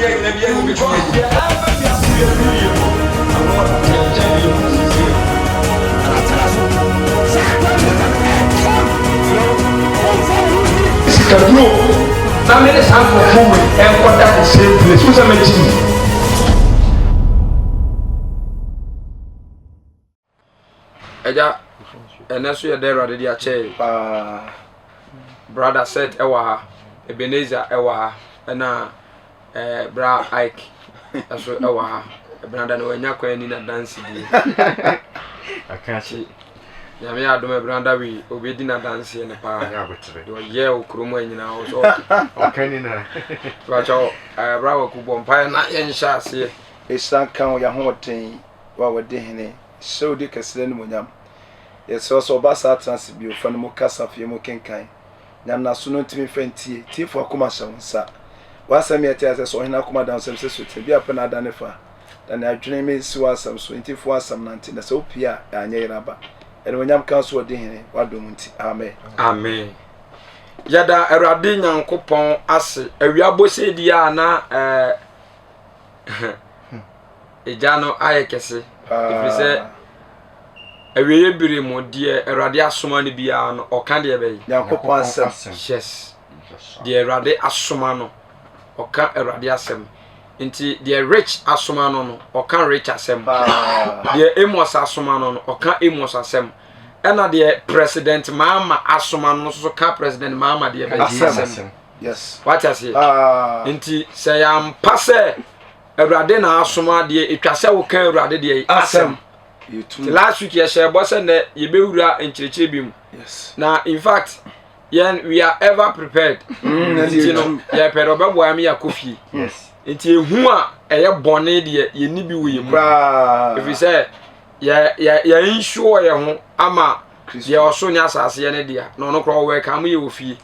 biara nyina biara mu bɛtumi ayi. Deɛ ɛreba wiase yi awieɛ no, ano ɔden kyɛn deɛ ɛwɔ seesei no. Sikaduro na me ne saa nkurɔfoɔ wei nkɔda the same place wo sɛ mɛgye mu. Agya, ɛnɛ so yɛda Awurade de akyɛ yɛn paa. Brother Seth ɛwɔ ha, Ebenezer ɛwɔ ha, ɛna ɛɛ eh, bra Ike ɛso ɛwɔ ha. Ɛbenada no wanya kwan ni na dansi die. Akakye. Nyame adom ɛbenada wei obedi na danseɛ no paa. Deɛ ɔyɛ wɔ kurom ha nyinaa ɔsɔ. Ɔka nyinaa. Bàkyɛw ɛɛ bra waku bɔ mpaeɛ na yɛnhyɛ aseɛ. Ehyira nka wo yɛahoɔden wo a wɔde hene hyɛ wo di kɛse animuonyam. Yɛsrɛ wo sɛ ɔba saa tena ase bio, fa no mu kasa, fa mu kenkan. Nya nnaso no ntumi mfa ntie. Tiefo akoma hyɛ wo nsa. W'asɛm yɛ te asɛ sɛ ɔhene akoma da nsɛm sɛ sotene bi a pɛ na adane fa. Dane adwene me si w'asɛm so, enti fa w'asɛm nante, na sɛ wopie a, anyɛ yere aba. Animuonyam ka wo so ɔdi hene, w'adom nti. Amen. Amen. Yɛda Awurade Nyankopɔn ase. Awia bosee di a na eh, Egya no ayɛ kɛse, ɛfiri sɛ awieeɛ bere mu deɛ Awurade asoma no biara no ɔka deɛ bɛyi. Nyankopɔn asɛm. Yes. Deɛ Awurade asoma no ɔka Awurade asɛm. Nti deɛ Rich asoma no no ɔka Rich asɛm. Deɛ Amos asoma no no ɔka Amos asɛm. Ɛna deɛ President Mahama asoma no nso ka President Mahama deɛ bɛyi asɛm. Yes. Wate aseɛ? Nti sɛ yɛampa sɛ Awurade na asoma deɛ ɛtwa sɛ woka Awurade deɛ asɛm. Nti last week yɛhyɛ bɔ sɛ nnɛ yɛbɛwura nkyerɛkyerɛ bi mu. Na in fact yɛn we are ever prepared. Mm, nti no yɛpɛ dɛ ɔbɛboa yɛn yɛakɔ fie. Nti ehu a ɛyɛ bɔne deɛ yɛnni bi wɔ yɛn mu. Ɛfiri sɛ yɛ yɛ yɛ insure yɛ ho ama deɛ ɔso ne asase yɛ ne dea na ɔno koraa ɔwɔ ɛka mo yɛ wɔ fie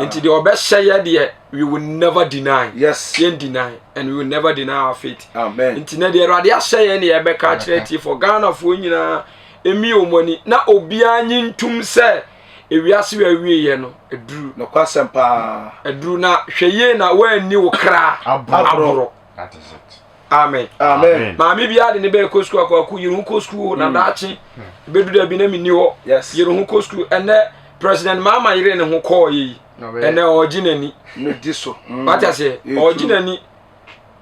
nti deɛ ɔbɛhyɛ yɛ deɛ we will never deny yes yɛn deny and we will never deny our faith amen nti na deɛ awurade ahyɛ yɛn ne yɛbɛka akyerɛ atiefoɔ ghanafoɔ nyinaa emi wɔn ani na obiara nyi ntum sɛ ewiase wɔ awie yɛ no aduru nokwasɛm paa aduru na hwɛ yie na wɔanni wo kra aborɔ That is it. Amen. Amen. Maame bi ade ne bɛyɛ kɔ sukuu akɔ akɔ yere ho kɔ sukuu na mm. daakye bɛdu da bi na menni hɔ. Yes. Yere ho kɔ sukuu ɛnɛ President Mahama yere ne ho kɔɔ yɛ yi. Ɛnɛ ɔregye n'ani. No di so. Mm. Wate aseɛ ɔregye n'ani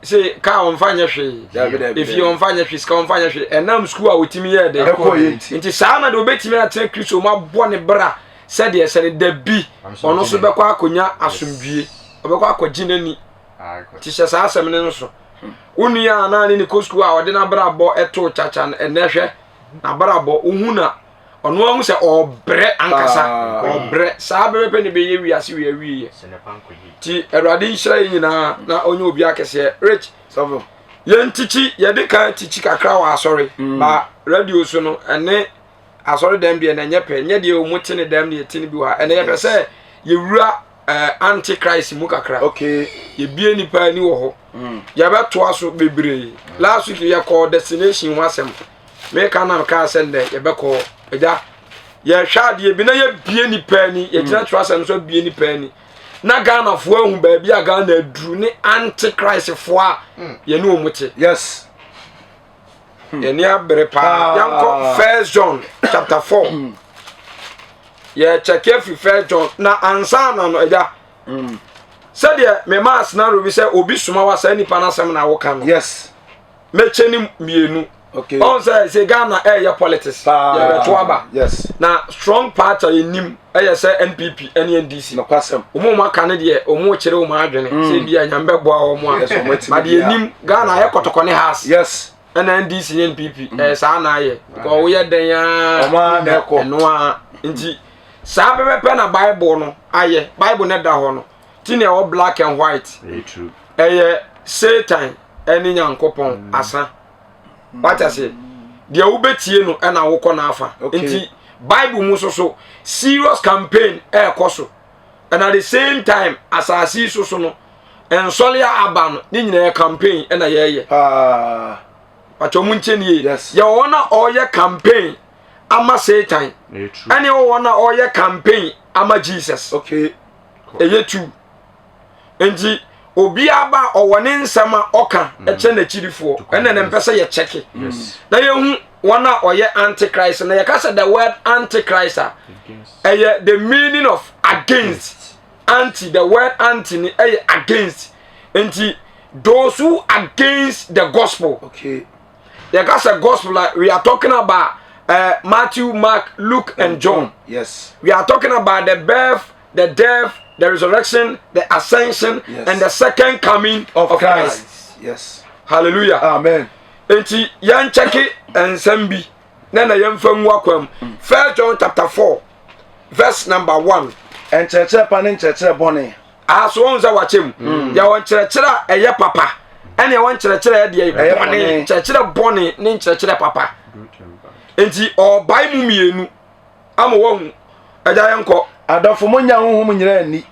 sɛ kaa ɔmfa nyɛ hwee efie ɔmfa nyɛ hwee sika ɔmfa nyɛ hwee ɛnam sukuu a otumi yɛ dɛ nti saa na de obetumi atena Kristo mu abɔ ne bra sɛdeɛ sɛ ne da bi ɔno nso bɛkɔ akɔnya asomdwie ɔbɛkɔ akɔgye n'ani Nti hyɛ saa asɛm no nso. Wo nua a na ne ne kɔ sukuu a ɔde n'abrabɔ too kyakya no, ɛnnɛ hwɛ n'abrabɔ, wohu na ɔno ahu sɛ ɔrebrɛ ankasa, ah. ɔrebrɛ. Saa bɛbɛpɛ ne bɛyɛ wiase wei awieɛ. Nti Awurade nhyira yɛ nyinaa na ɔnyɛ obi akɛseɛ. Rich, yɛn tikyi, yɛde kan tikyi kakra wɔ asɔre, mm. ba radio so no, ɛne asɔre dɛm deɛ na ɛnyɛ pɛ, nyɛ deɛ wɔn te ne dɛm deɛ te ne bi wɔ ha. Ɛnɛ yɛpɛ sɛ yɛwura eh, antichrist mu kakra okay. yɛbie nipa ani wɔ hɔ mm. yɛbɛtoa so bebree mm. last week yɛkɔɔ destination ho asɛm meka na mekaa sɛ nnɛ yɛbɛkɔ agya yɛhwɛ adeɛ bi na yɛbie nipa ani yɛgyina mm. twerɛ asɛm so abie nipa ani na ghanafoɔ ahu baabi a ghana aduru ne antichristfoɔ a mm. yɛne wɔn te yes yɛni abere paa yɛnkɔ first john chapter 4 mm. yɛkyɛke afiri first john na ansa na no agya mm. sɛdeɛ mema scenario bi sɛ obi soma wa saa nipa no asɛm na woka no yes mɛkyɛ ne mmienu okay. ɔn sɛ sɛ ghana ɛyɛ politics yɛbɛto aba yes. na strong party a yɛnim ɛyɛ sɛ npp ɛne ndc nokwasɛm wɔn mu aka ne deɛ wɔn kyerɛ wɔn adwene mm. sɛ bi a nyame bɛboa wɔn a ba deɛ nim ghana ayɛ kɔtɔkɔ ne house yes ɛna ndc ne npp mm. ɛyɛ saa na ayɛ because woyɛ dɛn aa ɛno a nti saa pɛpɛpɛ na bible no ayɛ bible no da hɔ no ti na ɛwɔ black and white ɛyɛ satan ɛne nyankopɔn mm. asa wate aseɛ deɛ wobɛtie no ɛna wokɔ n'afa nti bible mu nso so serious campaign ɛɛkɔ so and at the same time asase yi so so no nsɔle a aba no ne nyinaa campaign ɛna yɛyɛ pàtó mu nkyɛn nie yɛwɔ wɔn a ɔreyɛ campaign ama satan ɛne wɔ wɔn a ɔreyɛ campaign ama jesus ɛyɛ tu nti. Obiara ba a ɔwɔ ne nsɛm a ɔka kyerɛ n'akyirifoɔ ɛna ne mpɛ sɛ yɛkyɛke na yɛhu wɔn a ɔyɛ antichrist na yɛka sɛ the word antichrist a ɛyɛ the meaning of against anti the word anti ni ɛyɛ against nti those who against the gospel okay yɛka sɛ gospel a we are talking about uh, Matthew Mark Luke and John yes we are talking about the birth the death the resurrection the ascension yes. and the second coming of, of Christ. Christ yes hallelujah amen nti yɛn kyɛke nsɛm bi na na yɛmfa ngu akwam mm. First John chapter 4 verse number 1 nkyerɛkyerɛ pa ne nkyerɛkyerɛ bɔne aso wɔn sɛ wakyɛ mu mm. yɛwɔ nkyerɛkyerɛ a ɛyɛ papa ɛne ɛwɔ nkyerɛkyerɛ ɛdeɛ bɔne nkyerɛkyerɛ bɔne ne nkyerɛkyerɛ papa nti ɔbae mu mmienu ama wahu agya yɛn kɔ. Adɔfo monnye ahonhom nyinaa nni.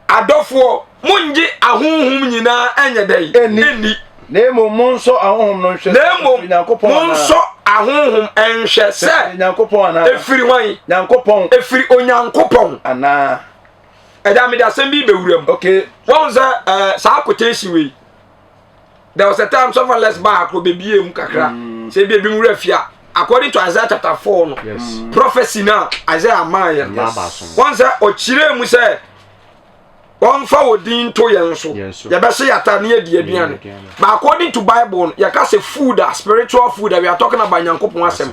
Adɔfoɔ monnye ahonhom nyinaa ɛnyɛ dɛ ɛnni. Na mmom monsɔ ahonhom no nhwɛ. Na mmom monsɔ ahonhom nhwɛ sɛ. Nyankopɔn anaa. Efiri hwan? Nyankopɔn. Efiri Onyankopɔn. Anaa. Ɛda mede asɛm bi bɛwura mu. Okay. Wɔn sɛ ɛɛ saa quotation wei. there was a time sɔfo les baa akoro bebie mu kakra mm. sɛ ebi ebi mu wura fia according to Isaiah chapter 4 no yes. Mm. prophecy na Isaiah maa yɛ no wɔn sɛ ɔkyerɛ mu sɛ wɔmfa wɔ din to yɛn so yɛbɛhyɛ yɛata ne yɛdi aduane but according to bible no yɛka sɛ food a spiritual food a we are talking about nyankopɔn asɛm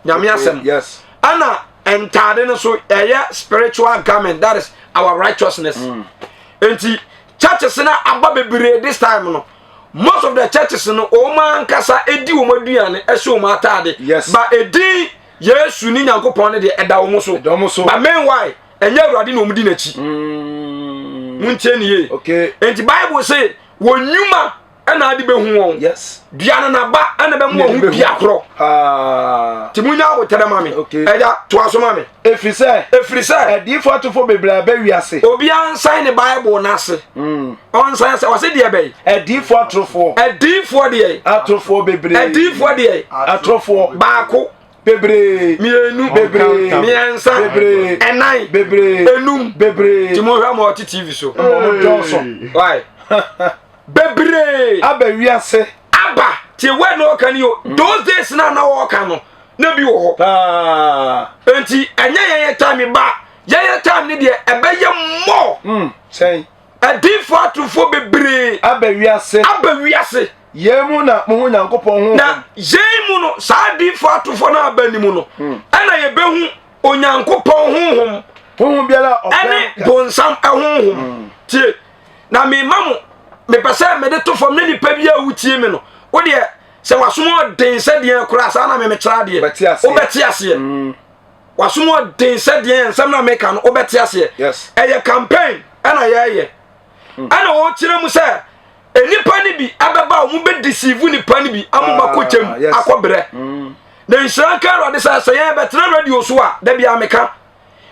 nyame asɛm yes ɛna ntaade no so ɛyɛ spiritual garment that is our righteousness mm. nti churches no aba bebree this time no most of the churches no wɔn ankasa edi wɔn aduane ɛhyɛ wɔn ataade yes ba edin yesu ne nyankopɔn no deɛ ɛda wɔn so ɛda wɔn so but meanwhile ɛnyɛ awurade na wɔn di n'akyi mm. muntie ne yie okay nti bible say wɔn nnwuma ɛna ade bɛhu wɔn yes dua no n'aba ɛna bɛmu wɔn ho dua korɔ paa nti munya aboterɛ ma me Okay. ɛgya toa so ma me ɛfiri sɛ ɛfiri sɛ adiyifoɔ atofo bebree aba wiase obiara nsan ne bible no ase ɔnsan sɛ ɔse deɛ bɛyi adiyifoɔ atorofoɔ adiyifoɔ deɛ atorofoɔ bebree adiyifoɔ deɛ atorofoɔ baako bebree mmienu bebree mmiɛnsa bebree ɛnan bebree enum bebree nti mohwɛ ma ɔte tv so mmɔmo dɔɔso why bebree aba wiase aba tie word na ɔka ni o mm. those days na na ɔka no na bi wɔ hɔ paa nti ɛnyɛ yɛn yɛ time ba yɛn yɛ time ne deɛ ɛbɛyɛ more mm, sɛn adiifoɔ atorofoɔ bebree aba wiase aba wiase yɛn mu na mo ho nyankopɔn ho na yɛn mu no saa adiifoɔ atorofoɔ no aba ni mu no mm. ɛna yɛbɛhu onyankopɔn honhom honhom biara ɛne bonsam honhom mm. tie na mema mo mepɛ sɛ mede to fam ne nipa bi a wotie me no wo deɛ sɛ wasom ɔden sɛ deɛ koraa saa na memekyerɛ adeɛ wobɛte aseɛ mm. wasom ɔden sɛ deɛ nsɛm na meka no wobɛte aseɛ ɛyɛ campaign ɛna yɛyɛ mm. ɛna wɔkyerɛ mu sɛ nnipa no bi abɛba a wɔn bɛ deceive nipa no bi ama wɔn akɔ kyɛm ah, akɔ brɛ mm. na nhyira nka awurade sɛ sɛ yɛn bɛtena radio so a dabi ameka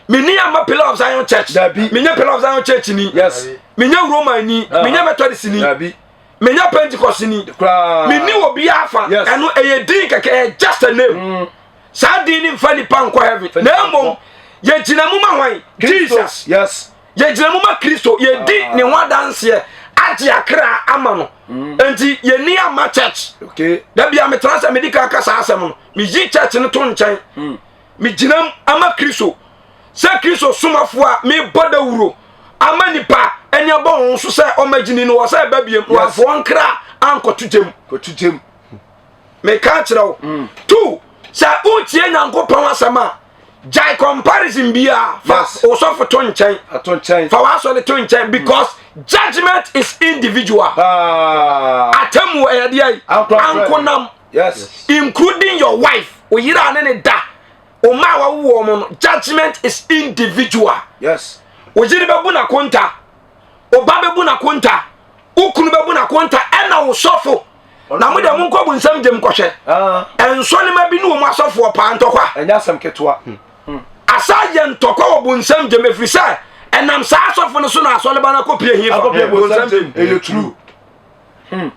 menni ama pillar of zion church Dabi. menyɛ pillar of zion church ni Yes. menyɛ roman ni Ah. menyɛ methodist ni Dabi. menyɛ pentecost ni Koraa. menni obi afa Yes. ɛno ɛyɛ din kɛkɛ ɛyɛ just a name Mm. saa din ne mfa nipa nkɔ heaven na mmom yɛgyina mu ma hwan jesus Yes. yɛgyina mu ma kristo yɛdi ne ho adanseɛ agye akra ama no Mm. nti yɛni ama church Okay. da bia metena sɛ medi ka ka saa asɛm no meyi church no to nkyɛn Mm. megyinam ama kristo sɛ kristo somafoɔ a mebɔ dawuro ama nipa ani abɔ wɔn so sɛ ɔma gyini no wɔ sɛ ɛba biem na wɔafoɔ nkra ankɔto gyam kɔto gyam meka kyerɛ wo mm. two sɛ wotie nyankopɔn asɛm a gyae comparison biara fa osɔfo to nkyɛn fa w'asɔre to nkyɛn because mm. judgment is individual ah. atamu ɛyɛ deɛ yi ankonam Yes. Including your wife, wo yere a ne ne da, wo mma a wawo wɔn no, judgment is individual. Yes. Wo yere bɛbu n'akonta, wo ba bɛbu n'akonta, wo kunu bɛbu n'akonta, ɛna wo sɔfo. Na mo deɛ monkɔ bu nsɛm gyem kɔhwɛ. Ah. Ɛnsɔ ne ma bi ne wɔn asɔfoɔ paa ntɔkwa. Ɛnyɛ asɛm ketewa. Hmm. Asa yɛ ntɔkwa wɔ bu nsɛm gyem ɛfiri sɛ ɛnam saa asɔfo no so na asɔreba no akɔpie he fa. Akɔpie bu nsɛm gyem. Ɛyɛ true. Hmm.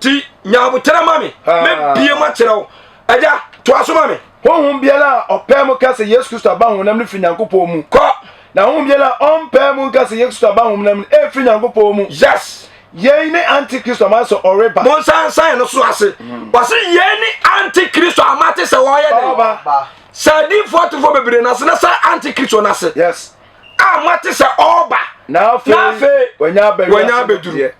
Ti nya aboterɛ ma me. Ah. Mɛbie mu akyerɛ wo. Agya, toa so ma me. Honhom biara a ɔpɛ mu ka sɛ Yesu Kristo aba honam no firi Nyankopɔn mu. Kɔ. Na honhom biara a ɔmpaa mu nka sɛ Yesu aba honam mu no ɛmfiri Nyankopɔn mu. Yes. Yei ne antikristo a mate sɛ ɔreba. Monsansan no so ase. Wɔse yei ne antikristo a mate sɛ ɔreyɛ dɛn? Ɔreba. Sɛ adiyifoɔ atofoɔ bebree no ase na sɛ antikristo no ase. Yes. A mate sɛ ɔreba. Na afei wanya abɛduru.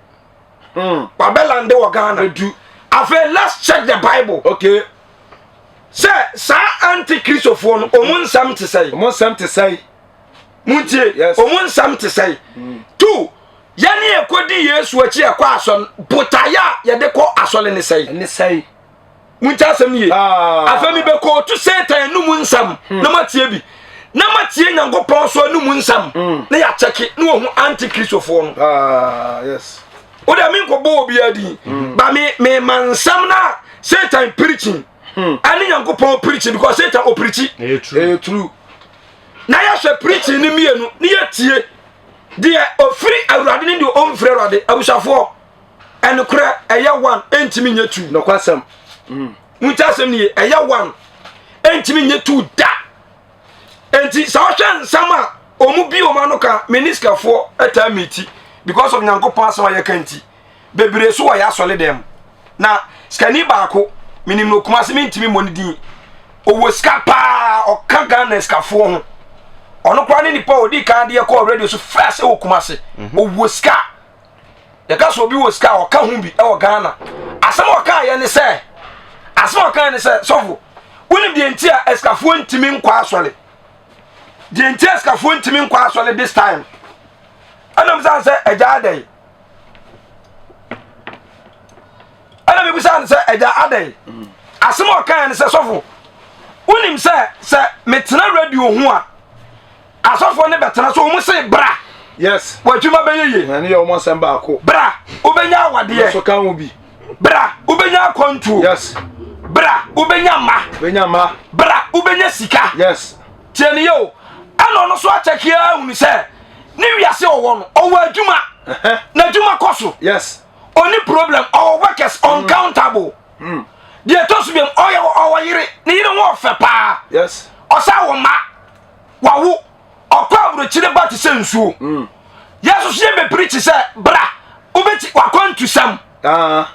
Wabɛlande wɔ Ghana. Bɛdu. Afei let's check the Bible. Okay. Sɛ saa antikristofoɔ no ɔmo nsɛm te sɛn? Ɔmo nsɛm te sɛn? Muntie. Yes. Ɔmo nsɛm te sɛn? Two, yɛne yɛkɔdi Yesu akyi ɛkɔ asɔre, botaeɛ a yɛde kɔ asɔre ne sɛn? Ɛne sɛn? Muntie asɛm no yie. Ah. Afei mebɛkɔɔtu Satan anum nsɛm na matie bi. Na matie Nyankopɔn so anum nsɛm na yɛakyɛke na wɔhu antikristofoɔ no. Ah, yes. Wo deɛ menkɔbɔ obiara din. Ba me mema nsɛm no a Satan preaching ɛne Nyankopɔn preaching because Satan ɔpreachi. Ɛyɛ true. Na yɛhwɛ preaching no mmienu ne yɛtie deɛ ɔfiri Awurade ne deɛ ɔmfiri Awurade. Abusuafoɔ, ɛnokorɛ ɛyɛ one ɛntumi nyɛ two. Nokwasɛm. Monti asɛm no ye, ɛyɛ one ɛntumi nyɛ two da. Enti sɛ wohwɛ nsɛm a ɔmu bi wɔn ano ka, me ne sikafoɔ ɛtaa miti because of Nyankopɔn asɛm a yɛka nti. Bebree so wɔ yɛ asɔre dɛm. Na sikani baako, menim no Kumasi, mentumi mmɔ ne din. Ɔwɔ sika paa, ɔka Ghana sikafoɔ ho. Ɔno koraa ne nipa a ɔdi kan deɛ kɔɔ radio so first wɔ Kumasi. Ɔwɔ sika. Yɛka sɛ obi wɔ sika a ɔka ho bi wɔ Ghana. Asɛm a ɔka yɛ ne sɛ, asɛm a ɔka yɛ ne sɛ, sɔfo, wonim deɛ nti a asikafoɔ ntumi nkɔ asɔre? Deɛ nti a asikafoɔ ntumi nkɔ asɔre this time? Ɛnam sɛ sɛ agya adɛn? Ɛna mebisa no sɛ agya adɛn? Asɛm a ɔka yɛ ne sɛ, sɔfo, wonim sɛ sɛ metena radio ho a, asɔfoɔ no bɛtena so wɔn se bra. Yes. W'adwuma bɛyɛ yie. Ɛne yɛ wɔn asɛm baako. Bra, wobɛnya awadeɛ. Nso ka ho bi. Bra, wobɛnya akwantuo. Yes. Bra, wobɛnya mma. Bɛnya mma. Bra, wobɛnya sika. Yes. Tie ne yɛ o. Ɛna ɔno nso akyɛke ara hunu sɛ ne wiase ɔwɔ no, ɔwɔ adwuma. N'adwuma kɔ so. Yes. Ɔni problem, ɔwɔ workers, uncountable. Deɛ ɛtɔ so biom, ɔyɛ ɔwɔ yere, ne yere ho ɔfɛ paa. Yes. Ɔsa wɔ mma. Wawo, ɔkɔ aburokyire ba te sɛ nsuo. Yɛn nso so yɛbɛpirikyi sɛ bra, wobɛti wakwantusɛm,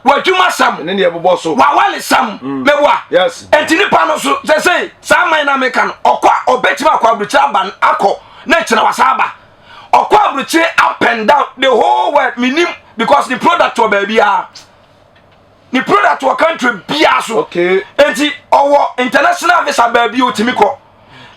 w'adwumasɛm, ne deɛ ɛbobɔ so, w'awalesɛm, mɛboa. Yes. Enti nipa no so sɛsɛi saa man na meka no, ɔkɔ a ɔbɛtumi akɔ aburokyire aba akɔ na akyina wasa aba. Ɔkɔ aburokyire up and down the whole world menim because the product wɔ baabiara. Ne product wɔ country biara so. Okay. Enti ɔwɔ international visa baabi otumi kɔ.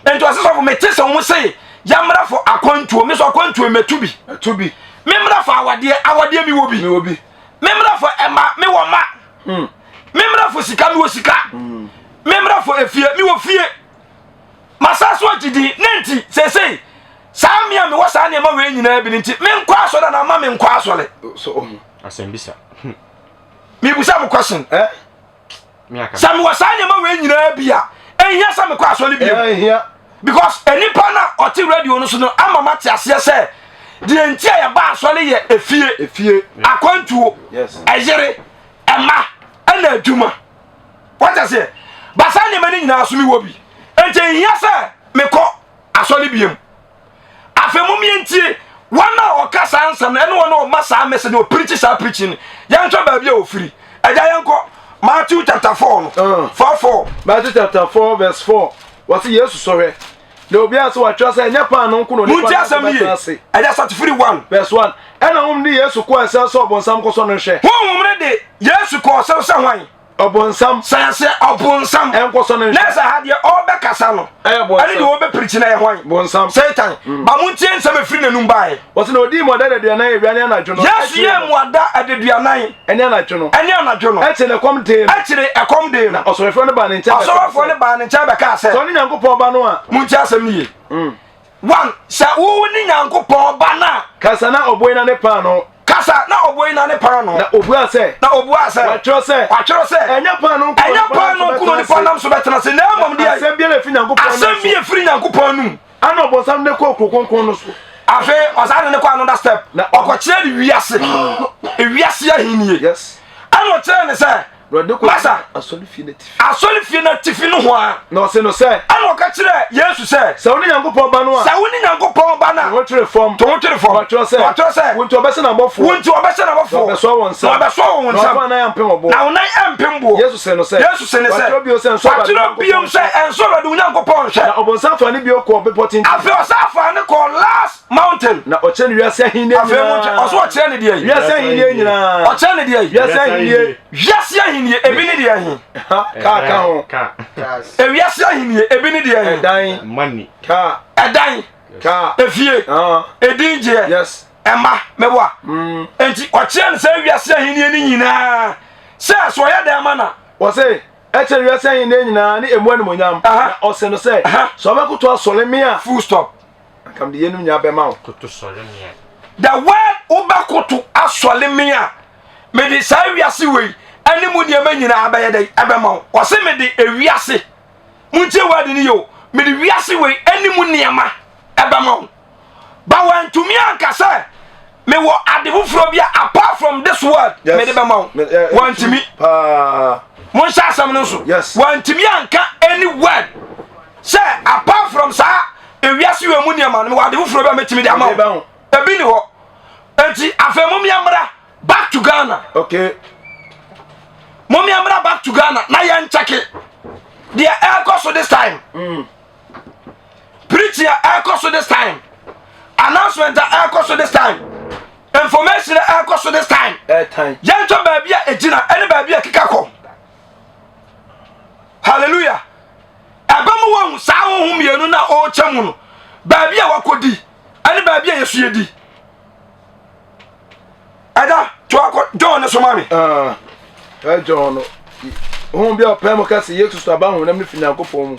Enti ɔsɛ sɔfo mete sɛ wɔn se yɛmmra fo akwantuo me so akwantuo mɛtu bi. Mɛtu bi. Memmra fo awadeɛ awadeɛ mi wɔ bi. Mi wɔ bi. Memmra fo ɛma me wɔ ma. Memmra fo sika mi wɔ sika. Memmra fo efie mi wɔ fie. Masa so agye din ne nti seesei saa mmea mi wɔ saa nneɛma wei nyinaa bi ne nti menkɔ asɔre anaa ma menkɔ asɔre. So ohun. Asɛmbisa. Mebisa mo question. Eh? Sɛ mewɔ saa nneɛma wei nyinaa bi a, ɛnhia sɛ mekɔ asɔre bio. Ɛnhia. Because nipa na ɔte radio no so no ama mate aseɛ sɛ deɛ nti a yɛba asɔre yɛ efie, Efie. akwantuo, Yes. ɛyere, ɛma, ɛna adwuma. Wate aseɛ? Ba saa nneɛma no nyinaa so mewɔ bi. Enti ɛnhia sɛ mekɔ asɔre biom. Afei mom yɛntie wɔn a wɔka saa nsɛm no ɛne wɔn a wɔma saa message no wɔpirikyi saa preaching no. Yɛnhwɛ baabi a wɔfiri. Agya yɛnkɔ Matthew chapter 4 no. 4 4. Matthew chapter 4 verse 4. Wɔse Yesu sɔhwɛ. Na obiara sɛ wɔatwerɛ sɛ ɛnyɛ paanoo nko na onipa Montie nam so asɛm no bɛtena yie. ase. Agya start firi 1. Verse 1. Ɛna honhom de Yesu kɔɔ ɛserɛ sɛ ɔbonsam nkɔsɔ no nhwɛ. Honhom no de Yesu kɔɔ ɛserɛ sɛ hwan? Ɔbonsam. Sɛ yɛsɛ ɔbonsam. Ɛnkɔsɔ no nhwɛ. Na sɛ ha deɛ ɔbɛkasa no. Ɛyɛ bonsam. Ɛne deɛ ɔbɛpirikyi no ɛyɛ hwan? Bonsam. Satan. Ba montie nsɛm ɛfiri n'anum baeɛ. Wɔsi na odii mmuada adaduanan awia ne anadwo no. Yesu yɛɛ mmuada adaduanan. Ɛne anadwo no. Ɛne anadwo no. Akyire na ɛkɔm dee no. Akyire ɛkɔm dee no. Na ɔsɔrefoɔ no baa ne nkyɛn bɛkaa sɛ. Ɔsɔrefoɔ no baa ne nkyɛn bɛkaa sɛ. Sɛ ɔne Nyankopɔn ba no a. Montie asɛm no yie. One, sɛ wo ne Nyankopɔn ba no a. Kasa na ɔboe na ne paanoo. Kasa na ɔboe na ne paanoo. Na obuaa sɛ. Na obuaa sɛ. Wɔatwerɛ sɛ. Wɔatwerɛ sɛ. Ɛnyɛ paanoo nko na Ɛnyɛ paanoo nko na onipa nam so bɛtena ase, na mmom deɛ. Asɛm biara efiri Nyankopɔn Asɛm bi efiri Nyankopɔn anum. Ana ɔbonsam de kɔɔ kuro kronkron no so. Afei ɔsan de ne kɔ another step. Na ɔkɔkyerɛ ne wiase. Ewiase ahennie. Yes. Ɛna ɔkyerɛ ne sɛ. Na ɔde kɔ Masa. asɔrefie no atifi. Asɔrefie no atifi no ho a. Na ɔse no sɛ. Ɛna ɔka kyerɛɛ Yesu sɛ. Sɛ wone Nyankopɔn ba no a. Sɛ wone Nyankopɔn ba no a. To ho twere fam. To ho twere fam. Wɔatwerɛ sɛ. Wɔatwerɛ sɛ. Wo nti wɔbɛhyɛ n'abɔfoɔ. Wo nti wɔbɛhyɛ n'abɔfoɔ. Na wɔbɛsoa wɔn nsam. Na wɔbɛsoa wɔn nsam. Na wɔn nan ampem ɔboɔ. Na wɔn nan ampem boɔ. Yesu se no sɛ. Yesu se no sɛ. Wɔatwerɛ bio sɛ nsɔ Awurade Wɔatwerɛ bio sɛ nsɔ Awurade wo Nyankopɔn nhwɛ. Na ɔbonsam faa no bio kɔɔ bepɔ tenten. Afei ɔsan faa no kɔɔ last mountain. Na ɔkyerɛ no wiase ahenni nyinaa. Afei mo nkyɛn ɔso ɔkyerɛ ne deɛ yi. Wiase ahenni nyinaa. Ɔkyerɛ ne deɛ yi. Wiase ahenni. Wiase ahenni ebi ne deɛ he. Kaa ka ho. Ewiase ahenni ebi ne deɛ he. Ɛdan. Money. Kaa. Ɛdan. Kaa. Efie. Edin gyeɛ. Yes. Ɛma mɛboa. Mm. Nti ɔkyerɛ no sɛ wiase ahenni no nyinaa sɛ so ɔyɛ dɛn ma na. Wɔse ɛkyerɛ wiase ahenni nyinaa ne emu animonyam. Na ɔse no sɛ sɛ ɔbɛkoto asɔre me a. Full stop. Anka mede yeinom nyinaa bɛma wo. Koto sɔre me a. The word wobɛkoto asɔre me a, mede saa wiase wei ɛne mu nneɛma nyinaa bɛyɛ dɛ ɛbɛma wo. Ɔse mede ewiase, montie word no yie o, mede wiase wei ɛne mu nneɛma ɛbɛma wo. Ba wantumi anka sɛ mewɔ ade foforɔ bi a apart from this world mede bɛma wo. Wantumi. Monhyɛ asɛm no nso. Wantumi anka any word sɛ apart from saa ewiase wɔ mu nneɛma no mewɔ ade foforɔ bi a mɛtumi de ama wo. Ebi ni hɔ. Enti afei mo mmra back to Ghana. Okay. Mo mmra back to Ghana na yɛn kyɛke deɛ ɛrekɔ so this time. Mm. Preaching a ɛrekɔ so this time. Announcement a ɛrekɔ so this time. Information a ɛrekɔ so this time. Yɛntɔ baabi a egyina ɛne baabi a ɛkeka kɔ. Hallelujah. Ɛbɛ mu wɔn saa honhom mmienu na ɔrekyɛ mu no baabi a wakɔdi ɛne baabi a yɛsu yɛdi. Ɛda to akɔ John ne so ma me. Ah, John no. Honhom bi a ɔpɛ mu ka sɛ Yesu Kristo aba honam no fi Nyankopɔn mu.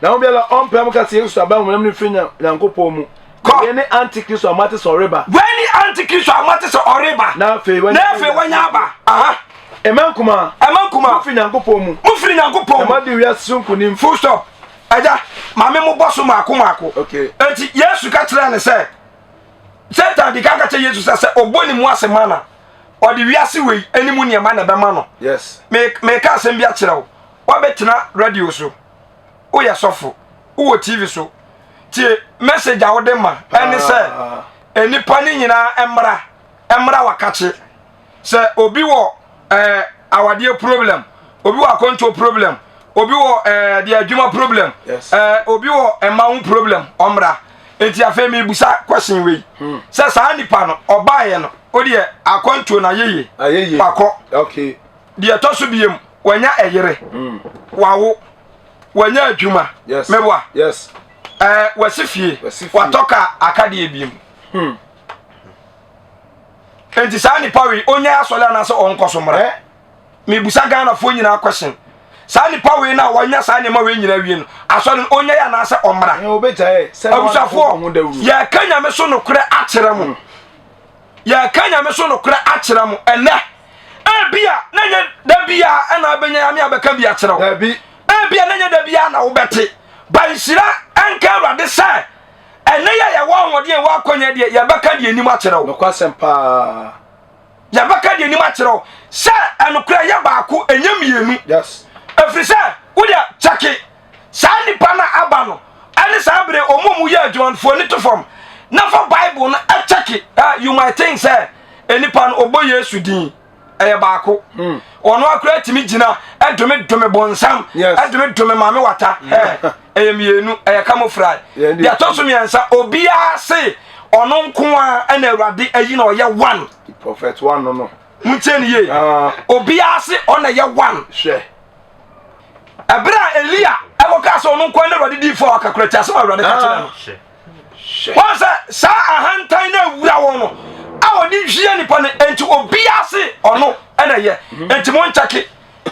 Na honhom biara ɔmpɛ mu ka sɛ Yesu Kristo aba honam no fi Nyankopɔn mu. Kɔ. Wei ne Antikristo a moate sɛ ɔreba. Wei ne Antikristo a moate sɛ ɔreba. Na afei wanya Na afei wanya aba. Aha. Mma nkumaa. Mma nkumaa. Mofiri Nyankopɔn mu. Mofiri Nyankopɔn mu. Na moadi wiase so nkonim. Full stop. Agya, maame mo bɔ so maako maako. Okay. Enti Yesu ka kyerɛɛ ne sɛ, Satan di kan ka kyerɛ Yesu sɛ sɛ ɔbɔ ne mu ase ma na ɔde wiase wei ne mu nneɛma na ɛbɛma no. Yes. Me meka asɛm bi akyerɛ wo. Wabɛtena radio so. Woyɛ sɔfo. Wowɔ TV so. Tie message a wode ma ɛne sɛ nnipa no nyinaa mmra mmra wakakye. Sɛ obi wɔ ɛɛ eh, awadeɛ problem, obi wɔ akwantuo problem, obi wɔ ɛɛ eh, deɛ adwuma problem, ɛɛ eh, obi wɔ mma ho problem, ɔmmra. Nti afei mebusa question wei hmm. sɛ saa nipa no ɔbaeɛ no o deɛ akwantuo no ayeye wakɔ deɛ ɛtɔ so biem wanya ɛyere hmm. wawo wanya adwuma meboa ɛɛ wasi fie watɔ ka aka deɛ biem. Hmm. Nti saa nipa wei ɔnya asɔre anaasɛ ɔnkɔ so mmra? Mebusa Ghanafoɔ nyinaa question. Saa nipa wei na wanya saa nneɛma wei nyinaa wie no, asɔre no ɔnya yɛ anaasɛ ɔmmra? Abusuafoɔ, yɛka nyame so nokorɛ akyerɛ mo. Yɛka nyame so nokorɛ akyerɛ mo ɛnɛ. Ebia na nyɛ da bia ɛna abɛnya nyame abɛka bi akyerɛ wo. Ebia na nyɛ da bia na wobɛte. Ba nhyira ɛnka Awurade sɛ Ɛnnɛ yi a yɛwɔ ahoɔden a yɛwɔ akɔnya deɛ, yɛbɛka deɛ anim akyerɛ wo. Nokwasɛm paa. Yɛbɛka deɛ anim akyerɛ wo sɛ ɛnokorɛ yɛ baako ɛnyɛ mmienu. Yes. Ɛfiri sɛ wodeɛ kyɛke saa nnipa no aba no ɛne saa bere ɔmo mu yɛ adwumanfoɔ ani to fam na fa Bible no ɛkyɛke. You might think sɛ nnipa no ɔbɔ Yesu din ɛyɛ baako. Hmm. Ɔno akora tumi gyina ɛdome dome bonsam ɛdome dome maame wata. Hmm. Ɛyɛ mmienu, ɛyɛ camouflage. Deɛ ɛtɔ so mmiɛnsa, obiara se ɔno nko ara ɛna Awurade ayi na ɔyɛ one. Prophet one no no. Muntie ne yie. Ah. Obiara se ɔna yɛ one. Hwɛ. Ɛberɛ a Elia ɛkɔkaa sɛ ɔno nko ara na Awurade diifoɔ a ɔka kora ti asɛm a Awurade ka kyerɛ no. Hwɛ. Wɔn sɛ saa ahantan no awura wɔn no a ɔde hwie nipa no nti obiara se ɔno ɛna yɛ. Nti mo nkyɛke.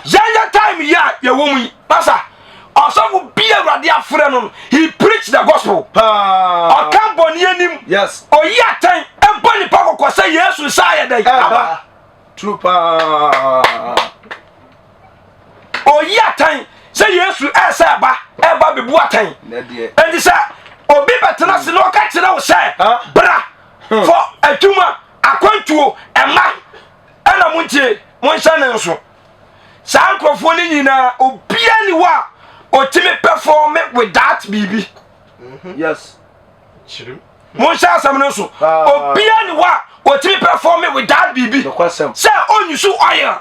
Yɛnyɛ time yi a yɛwɔ mu yi pasa ɔsɔfo bi awurade afrɛ no no he preach the gospel paa ɔka bɔne anim yes ɔyi atɛn ɛbɔ nipa kɔkɔ sɛ yesu nsa ayɛ dɛn aba true paa ɔyi atɛn sɛ yesu ɛsɛ ɛba ɛba bɛbu atɛn ɛnti sɛ obi bɛtena se na ɔka kyerɛ wo sɛ bra hmm. for adwuma akwantuo ɛma ɛna montie monhyɛ ne nso. Saa nkurɔfoɔ no nyinaa obiara ni hɔ a ɔtumi perform without biribi. Mhm. Yes. Monhyɛ asɛm no nso. Obiara ni hɔ a ɔtumi perform without biribi. Sɛ ɔnyusu oil,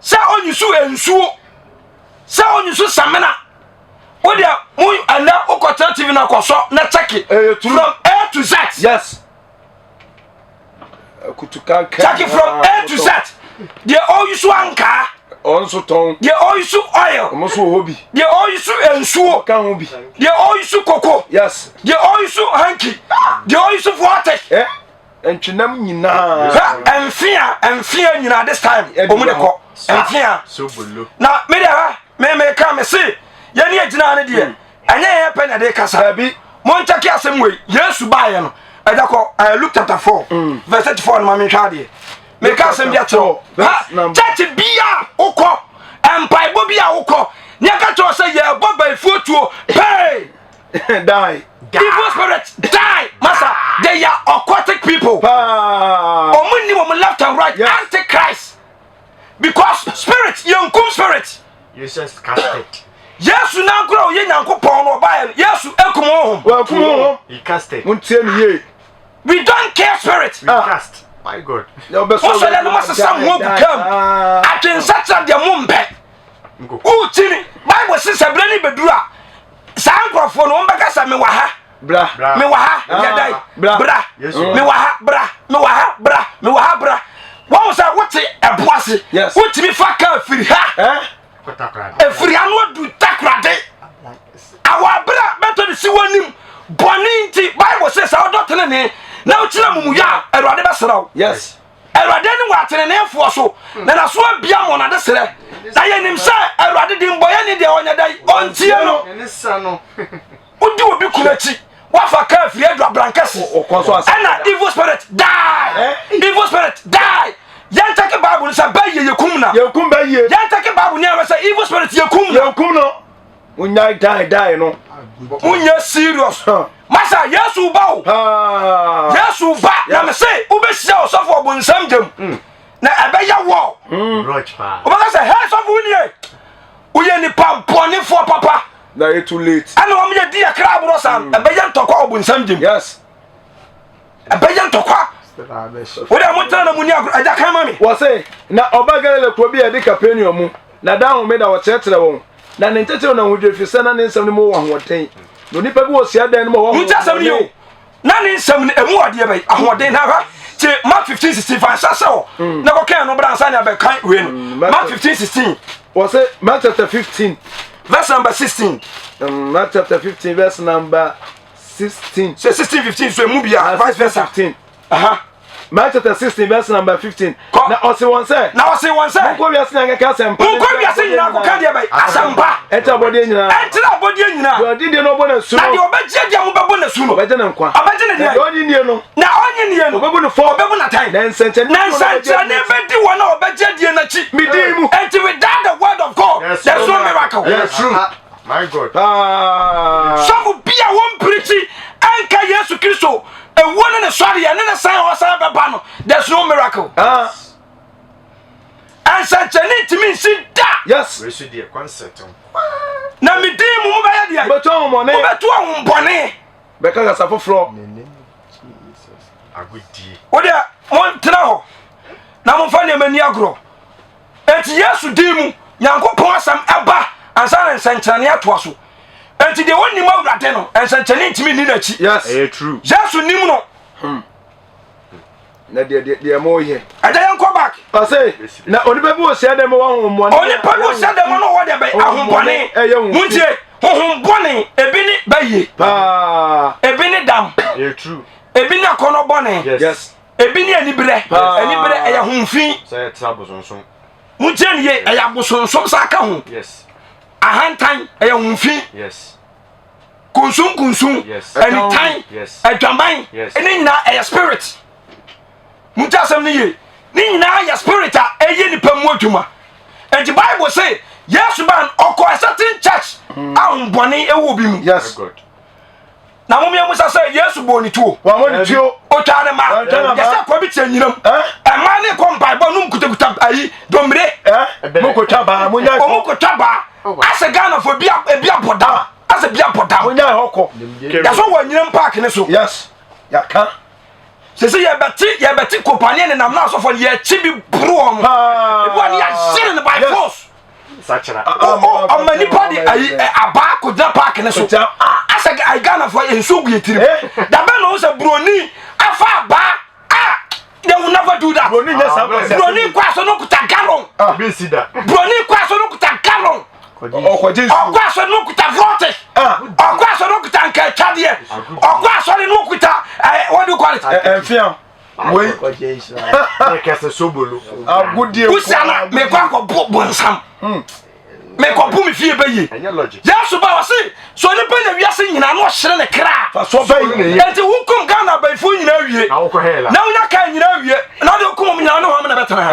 sɛ ɔnyusu nsuo, sɛ ɔnyusu samina. Wo deɛ mo ɛnɛ wokɔtena TV no akɔsɔ na kyɛke from A to Z. Yes. Check it from A to Z. Deɛ ɔyusu ankaa. Ɔnso tɔn. Deɛ ɔyusu oil. Ɔmo nso wɔ hɔ bi. Deɛ ɔyusu nsuo. Ɔka ho bi. Deɛ ɔyusu koko. Yes. Deɛ ɔyusu hanky. Deɛ ɔyusu forte. Eh, ntwenam nyinaa. Hɛ mfea mfea nyinaa this time. Ɔmo de kɔ mfea. Na mi de ha mi mi ka mi se yɛn ni egyina ne deɛ. Ɛnyɛ yɛn pɛ na ɛde kasa. Dabi. Monkyɛke asɛm wei. Yesu baeɛ no, ɛda kɔ eh, Luke chapter 4 mm. verse 34 no ma menhwɛ adeɛ. Meka asɛm bi akyerɛ wo. Ha, church bi a wokɔ, mpaebɔ bi a wokɔ, ne ɛka kyerɛ wo sɛ yɛbɔ bayifuo tuo, pay! Die. Evil spirit, die! Masa, they are occultic people. Ɔmo ni wɔn left and right, yes. Antichrist. Because spirit, yɛnkum spirit. Jesus casted. Yesu n'ankora ɔyɛ Nyankopɔn no ɔbaeɛ no Yesu ekum honhom. Wakum honhom. He casted. Montie ne yie. We don't kill spirit. We ah. cast. My God. Mosɔre no masesa mo agu kam. Ah. Adwensakyera deɛ mo mpɛ. Wokyini Bible se sɛ berɛ ne bɛduru a saa nkurɔfoɔ no wɔn bɛka sɛ mewɔ ha. Bra. Mewɔ ha. Yɛdai. Bra. Bra. Mewɔ ha. Bra. Mewɔ ha. Bra. Mewɔ ha. Bra. Wɔn sɛ wote ɛbo ase. Wotumi fa kaa firi ha. Eh? Ɛfiri ano adu takorade. Awɔ abere a bɛtɔ de si w'anim bɔne nti Bible sɛ sɛ wodɔ tenenee na wokyerɛ amumuyɛ a Awurade bɛsra wo. Yes. Awurade ani wɔ ateneneefoɔ so na n'aso abia ma wɔn adesrɛ. Na yɛnim sɛ Awurade de mbɔyɛni deɛ ɔnyɛ dɛn ɔntie no. Wodi obi kunu akyi wafa kaa firi adu abrankɛse ɛna evil spirit die eh? evil spirit die yɛn kyɛke bible no sɛ bɛyɛ yɛkum na yɛkum bɛyɛ yɛn kyɛke bible ni ɛwɛ sɛ evil spirit yɛkum na yɛkum no wonyae die die no wonyɛ serious masa yesu ba o ah. yesu ba na me se wobɛhyia ɔsɔfo ɔbonsam gyam hmm. na ɛbɛyɛ wɔ hmm. wobɛka sɛ hɛ sɔfo wonie woyɛ nipa bɔnefoɔ papa na yɛ too late ɛna wɔn yɛ di akra aborɔ saa mm. ɛbɛyɛ ntɔkwa wɔ bonsam gyem yes ɛbɛyɛ ntɔkwa wode a montena na muni agorɔ agya kan ma me wɔ se na ɔba galilea kuro bi a ɛde kapernaum mu na daa homeda wɔkyerɛkyerɛ wɔn na ne nkyɛkyerɛ na ahodwo ɛfiri sɛ na ne nsɛm no mu wɔ ahoɔden na onipa bi wɔ hyiadan no mu a wɔwɔ asɛm no yɛ o na ne nsɛm no ɛmu adeɛ bɛyi ahoɔden na hwɛ te Mark 15 16 fa nhyɛ sɛ hɔ mm. na kɔkɛn no bra nsa ne abɛkan wei no mm, Mark 15 16 wɔ sɛ Mark chapter 15 verse number 16 um, Mark chapter 15 verse number 16 sɛ 16 15 so ɛmu bia vice versa 15 Aha. Mark chapter 16 verse number 15. Kɔ. Na ɔse wɔn sɛ. Na ɔse wɔn sɛ. Monkɔ wiase nyinaa nkɛka asɛmpa. Monkɔ wiase nyinaa nkɔka deɛ bɛyɛ asɛmpa. Ɛnkyerɛ abɔdeɛ nyinaa. Ɛnkyerɛ abɔdeɛ nyinaa. Deɛ ɔgye die no ɔbɔ n'asu no. Na deɛ ɔbɛgye deɛ mobɛbɔ n'asu no. Ɔbɛgye ne nkwa. Ɔbɛgye ne deɛ. Na deɛ ɔnye nie no. Na ɔnye nie no. Ɔbɛbu no fɔ. Ɔbɛbu n'atɛn. Na nsɛnkyerɛnne. Na nsɛnkyerɛnne bɛdi wɔn a ɔbɛgye die n'akyi. Me din mu. Enti without the word of God, yes, there is no miracle. Yes, true. My God. Ah. Sɔfo bi a wɔn pirikyi ɛnka Yesu Kristo ewuo ne ne sɔre ne ne san a ɔsan bɛba no there's no miracle. Ah. Nsɛnkyerɛnne ntumi nsi da. Yes. Wei so deɛ concert nko. Na me din mu mobɛyɛ deɛ. Mobɛtu ahombɔne. Mobɛtu ahombɔne. Bɛka kasa foforɔ. Agodie. Wo deɛ montena hɔ na momfa nneɛma ni agorɔ. Enti Yesu din mu, Nyankopɔn asɛm ɛba ansa na nsɛnkyerɛnne atoa so. Enti deɛ ɔnnim Awurade no, nsɛnkyerɛnne ntumi nni n'akyi. Yes. Ɛyɛ true. Yesu nim no. Hmm. Na deɛ deɛ deɛ mo yɛ. Ɛgya yɛn kɔ back. Ɔse na onipa bi wɔ hyia dɛm wɔ ahohommɔne. Onipa bi wɔ hyia dɛm no wɔ deɛ bɛ ahohommɔne. Ɛyɛ wɔn. Muntie honhom bɔne ebi ne bɛyie. Paa. Ebi ne dam. Ɛyɛ true. Ebi ne akɔnɔ bɔne. Yes. Yes. Ebi ne aniberɛ. Aniberɛ ɛyɛ honfi. Sɛ yɛ tra bosonsom. Muntie ne yie ɛyɛ abosonsom saa ka ho. Yes. Ahantan ɛyɛ honfi. Yes. Kunsun kunsun. Yes. Anitan. Yes. Adwaman. Yes. Ne nyinaa ɛyɛ spirit. Muntie asɛm no yie. Ne nyinaa yɛ spirit a ɛyɛ nipa mu adwuma. Enti Bible se Yesu ba no ɔkɔ a certain church a honbɔne ɛwɔ obi mu. Yes. My God. Na mo mmienu sɛ Yesu bɔɔ ne tuo. Wɔn ne tuo. Otwa ne ma. Wɔntwa ne ma. Yɛsɛ kɔ bi kyerɛ nyinam. Eh? Ɛmaa ne kɔ mpaebɔ nom kutakuta ayi domire. Eh? Mokɔtwa baa monya ɔmo kɔtwa baa asɛ Ghanafoɔ ebi ebi abɔ dam asɛ bi abɔ dam. Monya hɔ kɔ. Yasɔ wɔ anyinam park ne so. Yes yaka. Sese yɛbɛte yɛbɛte kopaneɛ nenam na asɔfoɔ no yɛkye bi boro wɔn. Ebi wa ne yɛahyere no by force. Ɔma nipa de ayi abaa kɔgyina park ne so. Asɛ ayi Ghanafoɔ nsuo gu yɛ tirim. Dabɛn na ɔhu sɛ buroni afa abaa ah they will never do that. Broni nyɛ saa kwasi. Broni kɔ aso no kuta gallon. Ah. Broni kɔ aso no kuta gallon. Ɔkɔgye nsuo. Ɔkɔ aso no kuta voltage. Ah. Ɔkɔ aso no kuta nkatwadeɛ. Ɔkɔ aso no kuta eh, what do you call it? Ɛnfia. Wei. Kɛse sobolo. Agodie. Wusia na mekɔ akɔ bo bonsam. Hmm. Mekɔpo me fie bɛyie. Yesu ba ɔse sɛ onipa nya wiase nyinaa na ɔhyere ne kra. Enti wokum Ghana abayifoɔ nyinaa wie na wonya kaa nyinaa wie na wode wokum wɔn nyinaa ne hɔn na bɛtena ha.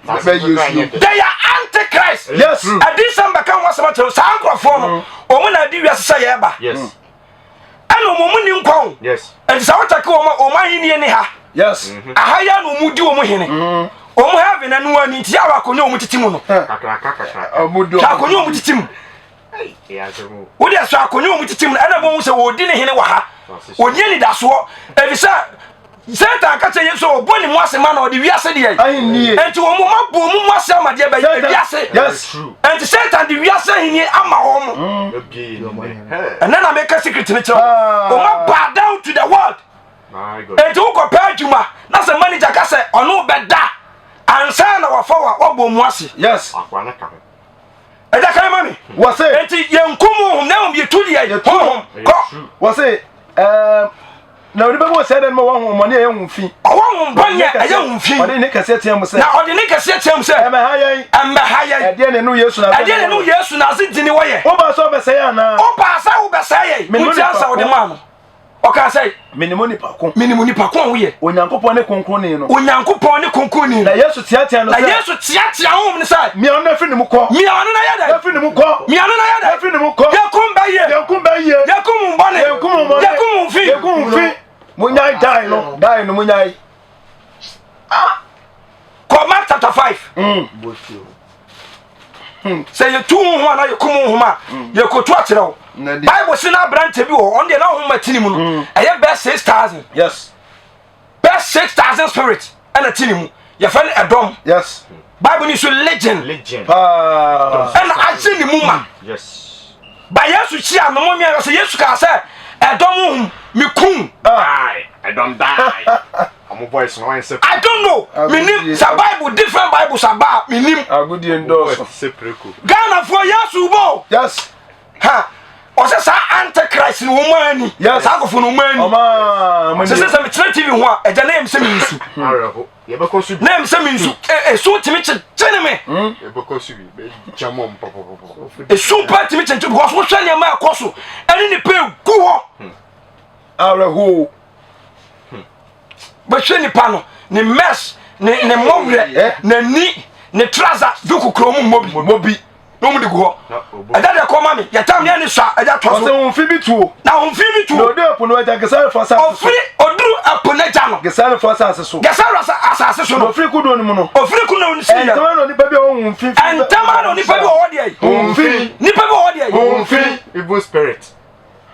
They are antichrist. Yes. Adiyisɛm bɛka ho asɛm akyerɛ saa nkurɔfoɔ no. Wɔn na adi wiase sɛ yɛreba. Yes. Ɛna wɔn mu ni nkwa o. Yes. Nti sɛ wotake wɔn a wɔn ahenni ne ha. Yes. Aha yi a na wɔn di wɔn hene. Wɔn heaven ɛno ani nti yɛ a akonnwa wɔn tete mu no. Kakraka kakra. Wɔn di Hwɛ akonnwa wɔn tete mu. Wode ɛsɔ akonnwa wɔn tete mu no ɛna wɔn sɛ wɔdi ne hene wɔ ha. Wɔnni anidasoɔ efisɛ Satan ka kyerɛ Yesu sɛ ɔbɔ ne mu ase ma na ɔde wiase deɛ. Ahenni. Enti wɔn mu abɔ wɔn mu ase ama deɛ bɛyɛ wiase. Yes. Enti Satan de wiase ahenni ama wɔn. Ɛnɛ na meka secret no kyerɛ wɔn. Wɔn aba down to the world. Enti wokɔ pɛ adwuma na sɛ manager ka sɛ ɔno bɛda ansa na wafa wa wabɔ mu ase. Yes. Ɛda kan ma mi. Wɔse. Enti yɛnkum honhom na mmom yɛtu deɛ honhom kɔ. Wɔse ɛɛm. Na onipa bi wɔ sɛɛ dɛ no ma ɔwɔ honhommɔne a ɛyɛ ho fi. Ɔwɔ honhommɔne a ɛyɛ ho fi. Ɔde ne kɛseɛ teɛ mu sɛ. Na ɔde ne kɛseɛ teɛ mu sɛ. Ɛmmɛha yɛn. Ɛmmɛha yɛn. Ɛdeɛ na ɛne Yesu Nasareni. Ɛdeɛ na ɛne Yesu Nasareni wɔ yɛ. Wobaa sɛ wobɛsɛe yɛn anaa? Wobaa sɛ wobɛsɛe yɛn. Menim Wotie ansa onipa wode ko. maa no. Ɔkaa sɛ. Menim onipa ko. Menim onipa ko a woyɛ. Onyankopɔn ne Kronkronni no. Onyankopɔn ne Kronkronni no. Na Yesu teateaa no Na sɛ. Yesu teateaa honhom no sɛ. Mia ɔno na firi ne mu kɔ. Mia ɔno na yɛ dɛn? Na firi ne mu kɔ. Mia ɔno na yɛ dɛn? Na firi ne mu kɔ. Yɛkum bɛyie. Yɛnkum bɛyie. Yɛkum wo bɔne. Yɛnkum wo bɔne. Yɛkum wo fi. Yɛnkum wo fi. Monyae dae no. Dae no monyae. Ah. Kɔ Mark chapter 5. Mm. Sɛ yɛtu wo ho anaa yɛkum wo ho a, mm. yɛkɔtu akyerɛ wo. Bible se na aberante bi wɔ hɔ, ɔno deɛ na honhom ati ne mu no. Mm. Ɛyɛ bɛɛ 6,000. Yes. Bɛɛ 6,000 spirit ɛna ti ne mu. Yɛfrɛ no ɛdɔm. Yes. Bible ni so legion. Legion. Ɛna agye ne mu ma. Mm. Yes. Ba Yesu hyia no mo mmea sɛ Yesu kaa sɛ ɛdɔm honhom mekum. Die. Ɛdɔm die. Ɔmo voice no wɔn sɛ. I don't know. Minim sɛ Bible different Bibles aba a minim. Agodie ndɔɔso. Sɛ preko. Ghana foɔ Yesu bɔ. Yes. Ha. Ɔsɛ saa antichrist ni wɔn ani. Yes. Saa akɔfo no wɔn ani. Ɔmaa mo Sɛ sɛ sɛ mekyerɛ TV ho a ɛgya na yɛm sɛ mensu. Awerɛho. Yɛbɛkɔ so bi. Na yɛm sɛ mensu. Esu tumi kyekyere me. Yɛbɛkɔ so bi. Bɛgya mɔ mpɔpɔpɔpɔ. Esu pa tumi kyekyere because wohwɛ nneɛma a ɛkɔ so ɛne nipa egu hɔ. Awerɛho. Bɛhwɛ nipa no ne mess ne ne mmɔwerɛ Eh. n'ani ne trouser duku kuro mu mmɔ bi. Mmɔ bi. Na wɔn de gu hɔ. Ɛda deɛ kɔ ma mi yɛtam ne ani sɔ a ɛgya tɔ Ɔsɛ so. wɔn fi bi tuo. Na wɔn fi bi Na tuo. ɔdu ɛpo no agya Gesarefo asase so. Ofiri oduru ɛpo n'agya no. Gesarefo asase so. Gesare asase so Na no. ofiri kodoɔ no mu no. Ofiri kodoɔ no si yɛ. Ɛntɛm ara na onipa bi a ɔwɔ honhom fi. Ɛntɛm ara na onipa bi wɔ hɔ deɛ yi. Honhom fi. Nipa bi wɔ hɔ deɛ yi. Honhom fi. Evil spirit.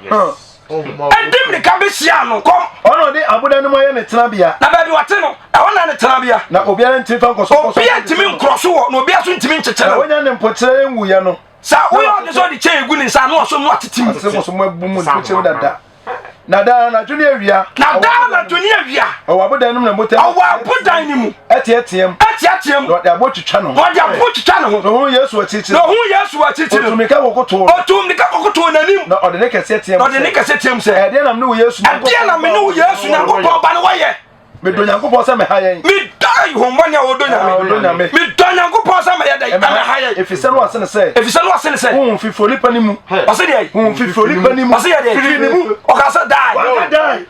Yes. Ɛdi mirika bɛhyia no kɔm. Ɔna ɔde abodan no mu ayɛ ne tenabea. Na baabi ɔte no, ɛhɔ na ne tenabea. Na obiara ntumi fa nkɔsɔnkɔsɔ. Obiara ntumi nkorɔ so wɔ, na obiara nso ntumi nkyekyere Na no. wonya ne mpokyerɛ nwuiɛ no. Sɛ woyɛ ɔde sɛ ɔde kyɛn egu ne nsa na ɔso no atete mu. Atete kɔ so mu abu mu mpokyerɛ mu dada. Na daa anadwo ne awia. Na daa anadwo ne awia. Ɔwɔ abodan no mu na motaa. Ɔwɔ abodan no mu. Ɛteɛteɛm. Ɛteɛteɛm. Na ɔde aboɔ twitwa ne ho. Na ɔde aboɔ twitwa ne ho. Na ohun Yesu akyirikyiri. Na ohun Yesu akyirikyiri. Otuu mmirika kɔkotoo no. Otuu mmirika kɔkotoo n'anim. Na ɔde ne kɛseɛ teɛm sɛ. Na ɔde ne kɛseɛ teɛm sɛ. Ɛdeɛn na me ne wo Yesu Nyankopɔn. Ɛdeɛn na me ne wo Yesu Nyankopɔn ba no wɔyɛ. Medɔ Nyankopɔn sɛ mɛha yɛn. Medɔ ahombɔne a wɔdɔ Nyame. Ɔdɔ Nyame. Medɔ Nyankopɔn sɛ mɛyɛ dɛ ɛmɛha yɛn. Efisɛ no ɔse ne sɛ. Efisɛ no ɔse ne sɛ. Honhom fifiri onipa ne mu. Ɔse deɛ. Honhom fifiri onipa ne mu. Ɔse yɛ deɛ. Firi ne mu. Ɔka sɛ die. Waka die.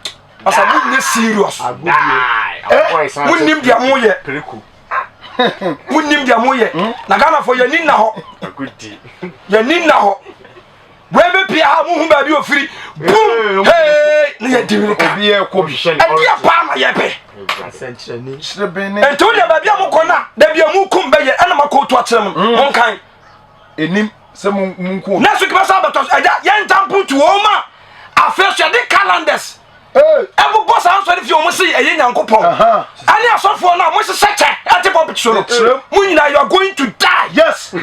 Ɔsɛ mo nyɛ serious. Mo nim deɛ mo yɛ. Mo nim deɛ mo yɛ. Na Ghana fo yɛ ni nna hɔ. Yɛ ni nna hɔ. Wei bɛ pia ha muhu baabi ofiri. Boom! Hey! Ne yɛ di mirika. Obi yɛ kɔ bi. Ɛdeɛ paa na yɛpɛ. Hyereben ne. Nti wo deɛ baabi a mokɔ no a, dabi a mukum bɛyɛ ɛna makɔɔtu akyerɛ mo. Mm. Monkan. Enim sɛ mo nko. Next week bɛsa abɛtɔ so. Ɛgya yɛn ntampo tu wɔn ma afei so yɛde calendars. Ɛbobɔ saa nsɔre fie wɔn se ɛyɛ Nyankopɔn. Ɛne asɔfoɔ no a mohyehyɛ kyɛ ɛte pulpit so no. Mo nyinaa you are going to die. Yes.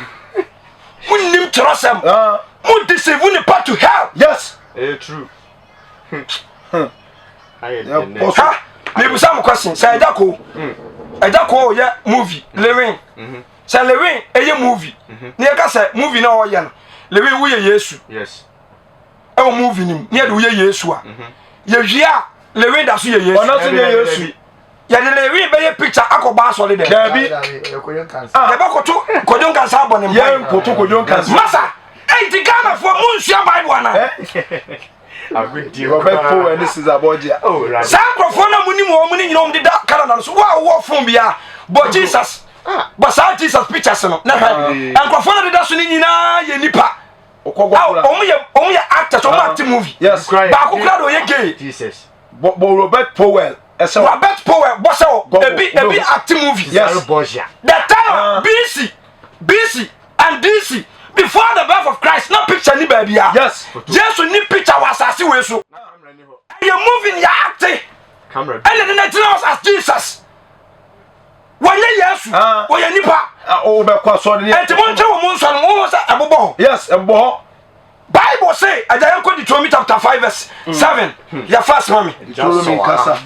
Monnim kyerɛsɛm. Mo deceive nipa to hell. Yes. Ɛyɛ true. Ha mebusa mo question sɛ ɛgya ko ɛgya ko yɛ movie Lewin sɛ Lewin ɛyɛ movie ne yɛka sɛ movie na ɔyɛ no Lewin woyɛ Yesu. Yes. Ɛwɔ movie nim ne yɛde woyɛ Yesu a yɛwie a Lewin da so yɛ Yesu. Ɔno nso yɛ Yesu. Yɛde Lewin bɛyɛ picture akɔbɔ asɔre dɛm. Daabi. Yɛbɛkoto Kwadwo Nkansah abɔ ne mpae. Yɛnkoto Kwadwo Nkansah. Masa, enti Ghanafoɔ monsua Bible anaa? Robert Powell ne Cesar Borgia. Saa nkurɔfoɔ no a monim wɔn no nyina wɔn deda Canada no so. Wo a wowɔ phone biara, bɔ Jesus, bɔ saa Jesus pictures no na hwɛ. Nkurɔfoɔ no deda so no nyinaa yɛ nipa. Wɔn yɛ wɔn yɛ actors, wɔn act movie. Baako koraa de ɔyɛ gay. Jesus. Bɔ Robert Powell. Ɛsɛ Robert Powell bɔ sɛ o ebi ebi act movie. Yes. The time BC BC and DC before the birth of Christ na picture ni baabi a. Yes. Yesu ni picture wɔ asase wei so. Ɛyɛ movie ni yɛ acte. Ɛna ne na gyina hɔ as Jesus. Wɔnyɛ Yesu. Wɔyɛ nipa. Ɔbɛkɔ asɔre ni. Ɛnti mo ntwe wɔn mo nsɔ no mo ho sɛ ɛbobɔ hɔ. Yes, ɛbobɔ hɔ. Bible say agya yɛn kɔ Deuteronomy chapter 5 verse 7 yɛ fast ma me. Deuteronomy kasa.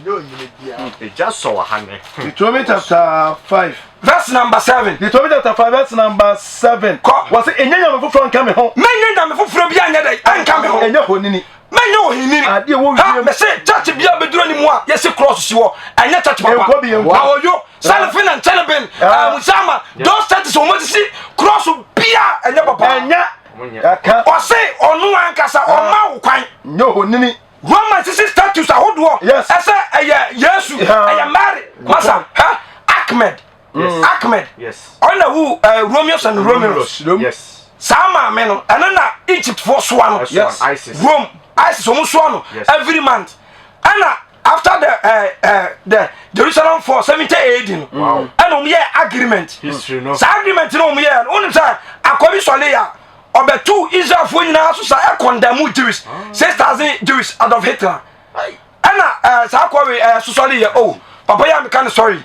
Deuteronomy chapter 5 verse number 7. Deuteronomy chapter 5 verse number 7. Kɔ. Wɔsi enye nyame foforɔ nka me ho. Mɛnyɛ nyame foforɔ bi anyɛ dɛ ɛnka me ho. Enye honini. Mɛnyɛ ohinini. Adeɛ wɔ Ha wiem. mɛsɛ church bi a bɛduru ne mu a yɛsi cross si hɔ ɛnyɛ church papa. Nkɔ bi, nkɔ. Awoyo Salifin and Chelebin Musama those churches wɔn sisi cross bia ɛnyɛ papa. Ɛnyɛ. Ɔse ɔno ankasa ɔma wo kwan. Nyɛ honini. Roman sisi statues ahodoɔ. Yes. Ɛsɛ ɛyɛ Yesu. Ɛyɛ Mary. Masa ha Ahmed. Ahmed. Ɔna wu Romeos and Romulus. Yes. Saa maame no ɛno na Egypt foɔ soa no. Yes. ISIS. Rome ISIS wɔn soa no every month. Ɛna after the the Jerusalem fall 70 AD no. Ɛna wɔn yɛ agreement. History no. Saa agreement no wɔn yɛ no wɔn nim sɛ akɔbi sɔle ya ɔbɛtu Israelfoɔ nyinaa so sa ɛkɔndɛmu Jewish 6,000 Jewish Adolf Hitler. Ɛna saa akɔwi sosɔle yɛ oh papa yi a meka no sorry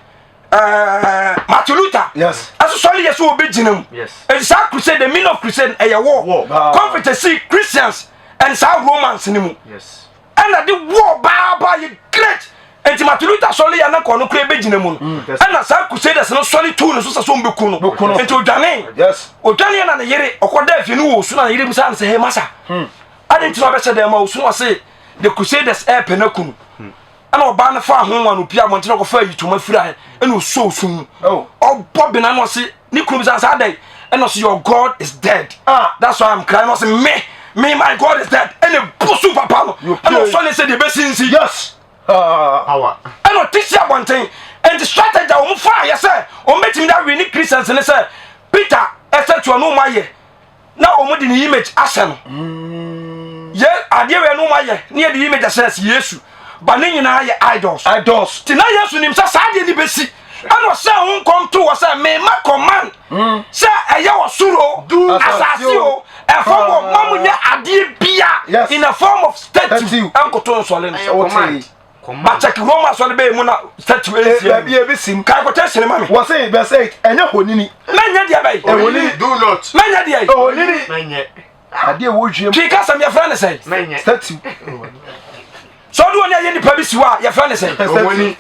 Martin Luther. Yes. Ɛsosɔle yɛ so ɔbɛgyina mu. Yes. Ɛnti saa crusade, the meaning of crusade ɛyɛ war. Conflict ɛsi Christians and saa Romans ni mu. Yes. Ɛna de war baa baa yɛ great. Nti Martin Luther sɔre yɛ anakɔ no kura ebɛgyina mu no. Ɛna saa crusaders no sɔre tuu no so sɛ so ɔmbɛku no. Bɛku no. Nti odwane. Yes. Odwane yɛ na ne yere ɔkɔ da afie no wɔ osu na ne yere bisa no sɛ hey masa. Ade nti na ɔbɛhyɛ dɛm ma osu na ɔse the crusaders ɛɛpɛ no aku no. Ɛna ɔbaa no faa ho wa no pia abɔnten ɔkɔfa ayitoma firi ayɛ ɛna ɔsɔ osu mu. Ɔbɔ bena na ɔse ne kunu bisa no sɛ adɛn ɛna ɔse your God is dead. That's why I'm crying. Ɔse me my God is dead. Ɛna ebu so papa no. Ɛna ɔsɔ ne sɛ deɛ ɛbɛsi nsi. Yes. Power. Ɛna ɔte si abɔnten. Nti strategy a wɔn fa ayɛ sɛ wɔn bɛtumi de awe ne Christians ne sɛ Peter ɛsɛ tuo no wɔn ayɛ na wɔn de ne image ahyɛ no. Yɛ adeɛ wei no wɔn ayɛ ne yɛ de image ahyɛ no Yesu ba ne nyinaa yɛ idols. Idols. Ti na Yesu nim sɛ saa adeɛ ni bɛsi. Ɛna ɔhyɛ ho nkɔm to wɔ sɛ mema command sɛ ɛyɛ wɔ soro asase o ɛfam o ma mo nyɛ adeɛ bia in a form of statue ɛnkoto nsɔle no. Command. But check Roma asɔre bɛyɛ mu na statue ɛnsie. Baabi ebi sim. Kan quotation ma me. Wɔse verse 8 ɛnyɛ honini. Mɛnyɛ deɛ bɛyi. Ehonini. Do not. Mɛnyɛ deɛ yi. Ehonini. Mɛnyɛ. Adeɛ wɔ wiem. Twi kasɛm yɛfrɛ ne sɛn? Mɛnyɛ. Statue. Sɛ ɔde wɔn ayɛ nipa bi si hɔ a yɛfrɛ ne sɛn? Ohoni.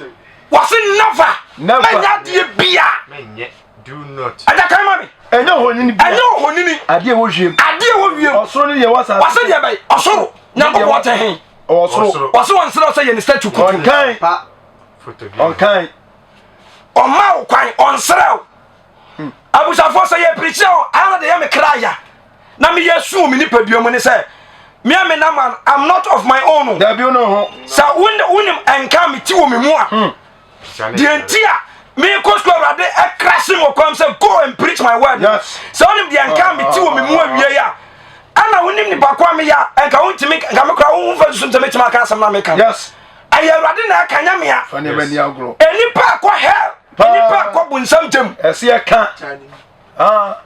Wɔse never. Never. Mɛnyɛ adeɛ bia. Mɛnyɛ. Do not. Ɛda kan ma me. Ɛnyɛ honini bia. Ɛnyɛ ohonini. Adeɛ wɔ wiem. Adeɛ wɔ wiem. Ɔsoro ne deɛ wɔ asase. Wɔse deɛ bɛyi. Ɔsoro. Nyankopɔn ɔte he. Ɔwɔ soro. Wɔse wɔn nsrɛ sɛ yɛ ne statue kutu. Ɔnkan. Ɔnkan. Ɔma wo kwan ɔnsrɛ wo. Abusuafoɔ sɛ yɛ pirikyia o ara de yɛ me kra ya na meyɛ su wɔ me nipadua mu ne sɛ me a me nam an I'm not of my own o. Dabi wo ho. Sɛ wonim ɛnka me ti wɔ me mu a deɛ nti a mekɔ sukuu awurade ɛkra se wɔ kwam sɛ go and preach my word. Yes. Sɛ wonim deɛ nka me ti wɔ me mu awie a. Ɛna wonim nipa ko a meyɛ a, ɛnka wontumi nka me koraa wo mfa nsusu sɛ mɛtumi aka asɛm no a meka no. Yes. Ɛyɛ Awurade na ɛka nyɛ mea. Fa nneɛma ni agorɔ. Nnipa ɛkɔ hell. Nnipa ɛkɔ bonsam gyam. Ɛsɛ ɛka. Ah.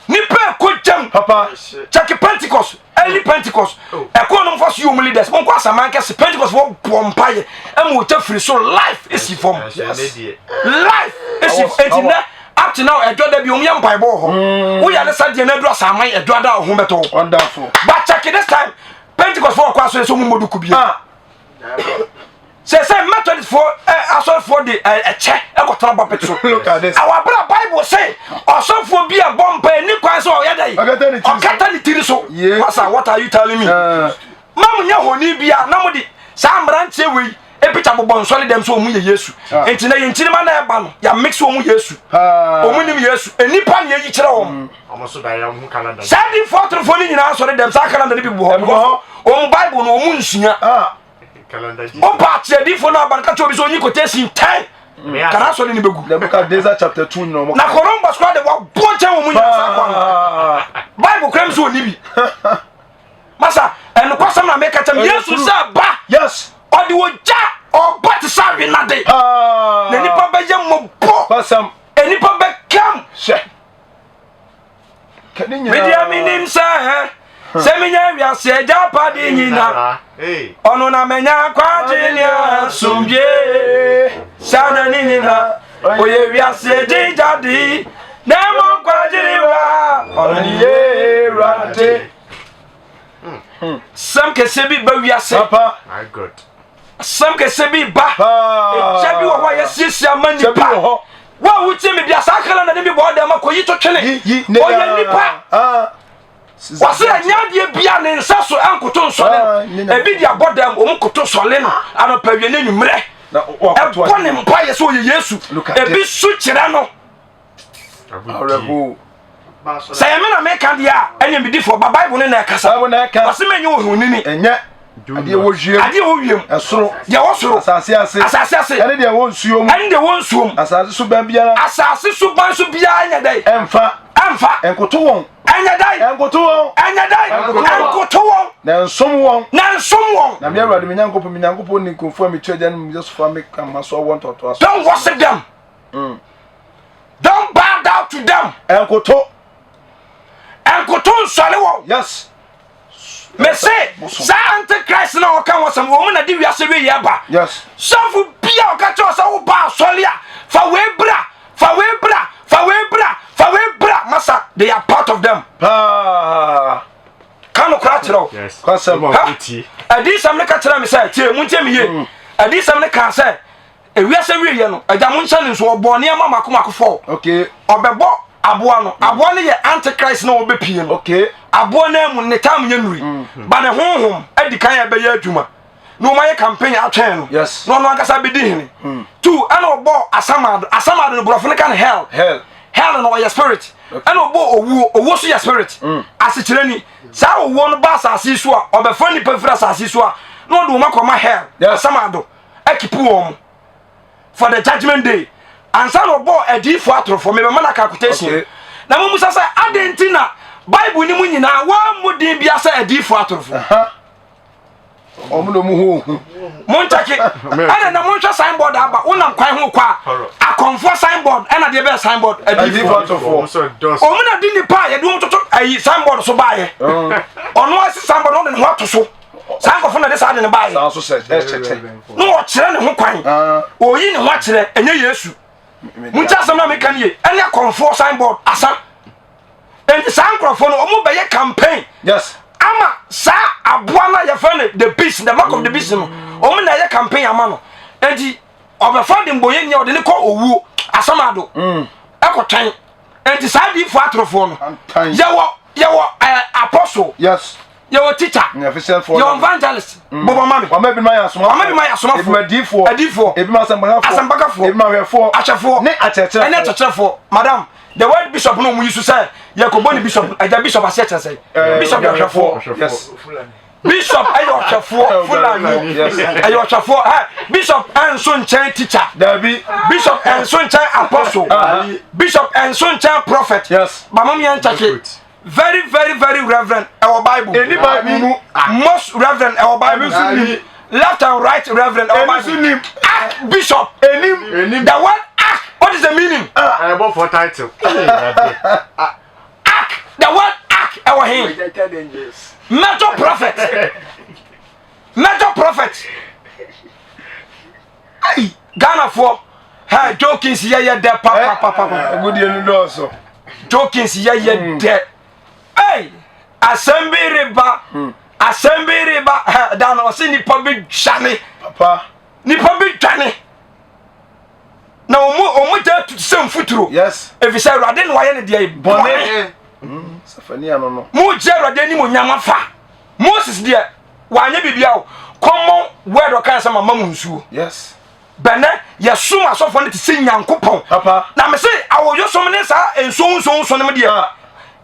Nipa ɛkɔ gyam. Papa. Check Pentecost. Early Pentecost. Ɛkɔ no mfa so yɛ wɔn leaders. Monkɔ asaman kɛse. Pentecost wɔ bɔ mpaeɛ. Ɛma wɔtwa firi so life esi fam. Life esi eti nɛ up to now ɛdɔ da bi wɔn yɛ mpaebɔ wɔ hɔ. Mm. Woyɛ ne sa deɛ na aduru asaman ɛdɔ ada ɔho bɛtɔ. Wonderful. But check this time Pentecost fo ɔkɔ asɔre sɛ wɔn mmɔ duku bi. Ah. Sɛ sɛ Methodist fo ɛ asɔrefoɔ de ɛ ɛkyɛ ɛkɔtena bɔpɛt so. Look at this. Awɔ abira Bible sɛ ɔsɔfoɔ bi a bɔ mpa ɛni kwan sɛ ɔyɛ dɛ. Ɔkata ne tiri so. Ɔkata ne tiri so. Yeah. Masa what are you telling me? Uh. Ma mo nyɛ honi bia na mo de saa mmeranteɛ wei epita bobɔ nsɔre dɛm sɛ wɔn yɛ Yesu. Ah. Nti na yɛn kyinima na ɛba no yɛ mix wɔn Yesu. Ah. Wɔn nim Yesu. Nnipa na yɛyi kyerɛ wɔn. Wɔn so da yɛ wɔn ho calendar. Saa difoɔ atorofoɔ no nyinaa asɔre dɛm saa calendar no bi bɔ hɔ because wɔn Bible no wɔn nsua. Ah. Calendar Jesus. Wopa akyerɛdifoɔ no aba no ka kyerɛ obi sɛ ɔnyi quotation 10 kana asɔre no bɛgu. Nebuchadnezzar chapter 2 nyina wɔn. Na Columbus koraa de wɔabɔ nkyɛn wɔn nyinaa saa kwan no. Bible koraa mu sɛ ɔnni bi. Masa ɛnokwasɛm na meka kyɛm Yesu sɛ ba. Yes. Ɔde ogya ɔba te sɛ awenade. Na nipa bɛyɛ mmɔbɔ. Kwasɛm. Nipa bɛkam. Hyɛ. Kɛne nyinaa. Medeɛ menim sɛ sɛ menya wiase agyapade nyina ɔno na menya nkwagye ne asomdwe saa na ne nyina ɔyɛ wiase gyegyade na ɛmɔ nkwagye ne wura ɔno ne yɛ awurade sɛm kɛseɛ bi ba wiase Papa. My God. asɛm kɛseɛ bi ba ɛgya bi wɔ hɔ a yɛasiesie ama Gya bi nipa wɔ hɔ. wo a wotie me bia saa kala na ne bi bɔ ɔdɛ ma kɔyi to twene Yi yi ne ɔyɛ nipa Ah. wɔse ɛnyɛ adeɛ bia ne nsa so ɛnkoto nsɔle Ah, ne no nya- ebi de abɔ dɛm wɔn koto sɔle no anɔpa awie ne anwummerɛ Na wakɔto ɛbɔ ne mpa yɛ sɛ ɔyɛ Yesu Look at ebi this. su kyerɛ no Awerɛhoɔ. sɛ yɛ me na meka deɛ a ɛne medi fɔ ba Bible no na ɛkasa Bible na ɛka. wɔse menyɛ ohunini Ɛnyɛ adeɛ wɔ wiem. adeɛ wɔ wiem Ɛsoro. deɛ wɔ soro Asase ase. asase ase Ɛne deɛ ɛwɔ nsuo mu. ɛne deɛ wɔ nsuo mu Asase so ban biara. asase so ban so biara nyɛ dɛ Ɛmfa. ɛmfa Ɛnkoto wɔn. ɛnyɛ dɛ Ɛnkoto wɔn. ɛnyɛ dɛ ɛnkoto wɔn Na ɛnsom wɔn. na nsom wɔn Na me Awurade me Nyankopɔn me Nyankopɔn ne nkurɔfoɔ a metu agya no mu yɛsofa me kama so awɔ ntɔtoa so. Don't worship them. Don't bow down to them. Ɛnkoto. Ɛnkoto nsɔre wɔn. Yes. Mese saa antichrist na ɔka wɔn sɛm wɔn na de wiase wei yɛ ba. Yes. Sɔfo bi a ɔka kyerɛ sɛ wo ba asɔre a fa wei bra fa wei bra fa wei bra fa wei bra masa they are part of them. Paa. Ka no kora kyerɛ wo. Yes. Kwasɛm. Ha? Adiyisɛm no ka kyerɛ me sɛ tie mu ntie me yie. Adiyisɛm no kaa sɛ ewiase wieɛ no agya mo nhyɛ ne nso ɔbɔɔ nneɛma mako mako fɔ. Okay. Ɔbɛbɔ aboa no. Aboa no yɛ antichrist na ɔbɛpie no. Okay. Aboa no amu ne tam nyɛ nuri. Ba ne honhom adi kan a ɛbɛyɛ adwuma. Na wɔn ayɛ campaign atwɛn no. Yes. Na ɔno ankasa bɛdi hene. Two ɛna ɔbɔ asamado. Asamado no borɔfo no ka no hell. Hell. Hell no ɔyɛ spirit. Ɛna ɔbɔ owuo. Owuo so yɛ spirit. Asekyerɛ ni. Saa owuo no ba asase yi so a ɔbɛfa nipa firi asase yi so a na ɔde wɔn akɔma hell. Yes. Asamado akipu wɔn for the judgment day. Ansa na ɔbɔɔ adiyifoɔ atorofoɔ mebɛma no aka quotation. Okay. Na momusa sɛ adɛn nti na Bible no mu nyinaa wɔammu din bia sɛ adiyifoɔ atorofoɔ. Aha. Ɔmo na ɔmo ho ohu. Monkyɛke ɛna na monhwɛ signboard aba wonam kwan ho kɔ a akɔmfoɔ signboard ɛna deɛ bɛyɛ signboard Adiyifoɔ adiyifoɔ. atorofoɔ. Ɔmo na de nipa a yɛde wɔn toto ayi signboard so baayɛ. Ɔno asi signboard na ɔde ne ho ato so. Saa nkɔfo na de saa de ne baayɛ. Saa nso sɛ ɛkyɛkyɛ. Na ɔkyerɛ ne ho kwan. Ah. Ɔyi ne ho akyerɛ ɛnyɛ Yesu. Monkyɛ asɛm na meka no ye ɛne akɔmfoɔ signboard asa. Enti saa nkurɔfoɔ no ɔmo bɛyɛ campaign. Yes. Ama saa aboa no a yɛfrɛ no the beast the mark of the beast no ɔmo na ɛyɛ campaign ama no. Enti ɔbɛfa de mbɔyɛ nia ɔde ne kɔ owuo asamado ɛkɔtwɛn. Enti saa adiifoɔ atorofoɔ no Antan. yɛwɔ yɛwɔ ɛɛ apostle Yes. yɛwɔ teacher Efficient for. yɛwɔ evangelist bɔbɔ ma mi. Wama ebinom ayɛ asomafoɔ. Wama ebinom ayɛ asomafoɔ. Ebinom adiyifoɔ. Adiyifoɔ. Ebinom asɛmpakafoɔ. Asɛmpakafoɔ. Ebinom ahwɛfoɔ. Ahwɛfoɔ. Ne akyerɛkyerɛfoɔ. Ɛne akyerɛkyerɛfoɔ. Madam, the word bishop no ɔmo yi so sɛ yɛkɔbɔ ne bishop agya bishop aseɛ kyerɛ sɛ Eh, bishop yɛ ɔhwɛfoɔ. Yes. Bishop ɛyɛ ɔhwɛfoɔ Fulani Yes. ɛyɛ ɔhwɛfoɔ ɛ bishop ɛnso nkyɛn teacher. Dabi. Bishop ɛnso nkyɛn apostle. Uh-huh. Bishop ɛnso nkyɛn prophet. Yes. Bamam yɛn nkyɛke. Very very very reverend ɛwɔ Bible. Ɛni Bible mu. Most reverend ɛwɔ Bible. Ɛno nso nim. Left and right reverend ɛwɔ Bible. Ɛno nso nim. Archbishop. Ɛnim. Ɛnim. The word arch what is the meaning? Ɛbɔ for title. Arch the word arch ɛwɔ he? Major prophet. Major prophet. Hey, Ghanafoɔ hey, Jokins yɛyɛ dɛ papapapa. Agudie no dɔɔso. Jokins yɛyɛ hmm. dɛ. Hey, asɛm bi reba. Hmm. Asɛm bi reba. Dan ɔse nipa bi dwane. Papa. Nipa bi dwane. Na wɔn wɔn gya tutu sɛ mfuturo. Yes. Efisɛ Awurade na wayɛ ne deɛ bɔne. Hmm, Sefania no no. Mo gye Awurade anim onyam afa. Moses deɛ wanyɛ biribiara o common word ɔka sɛ mama mu nsuo. Yes. Bɛnɛ yɛsom asɔfoɔ no te sɛ Nyankopɔn. Papa. Na me se awoyosom ne saa nsuo nsuo nsuo no mu deɛ. Ah.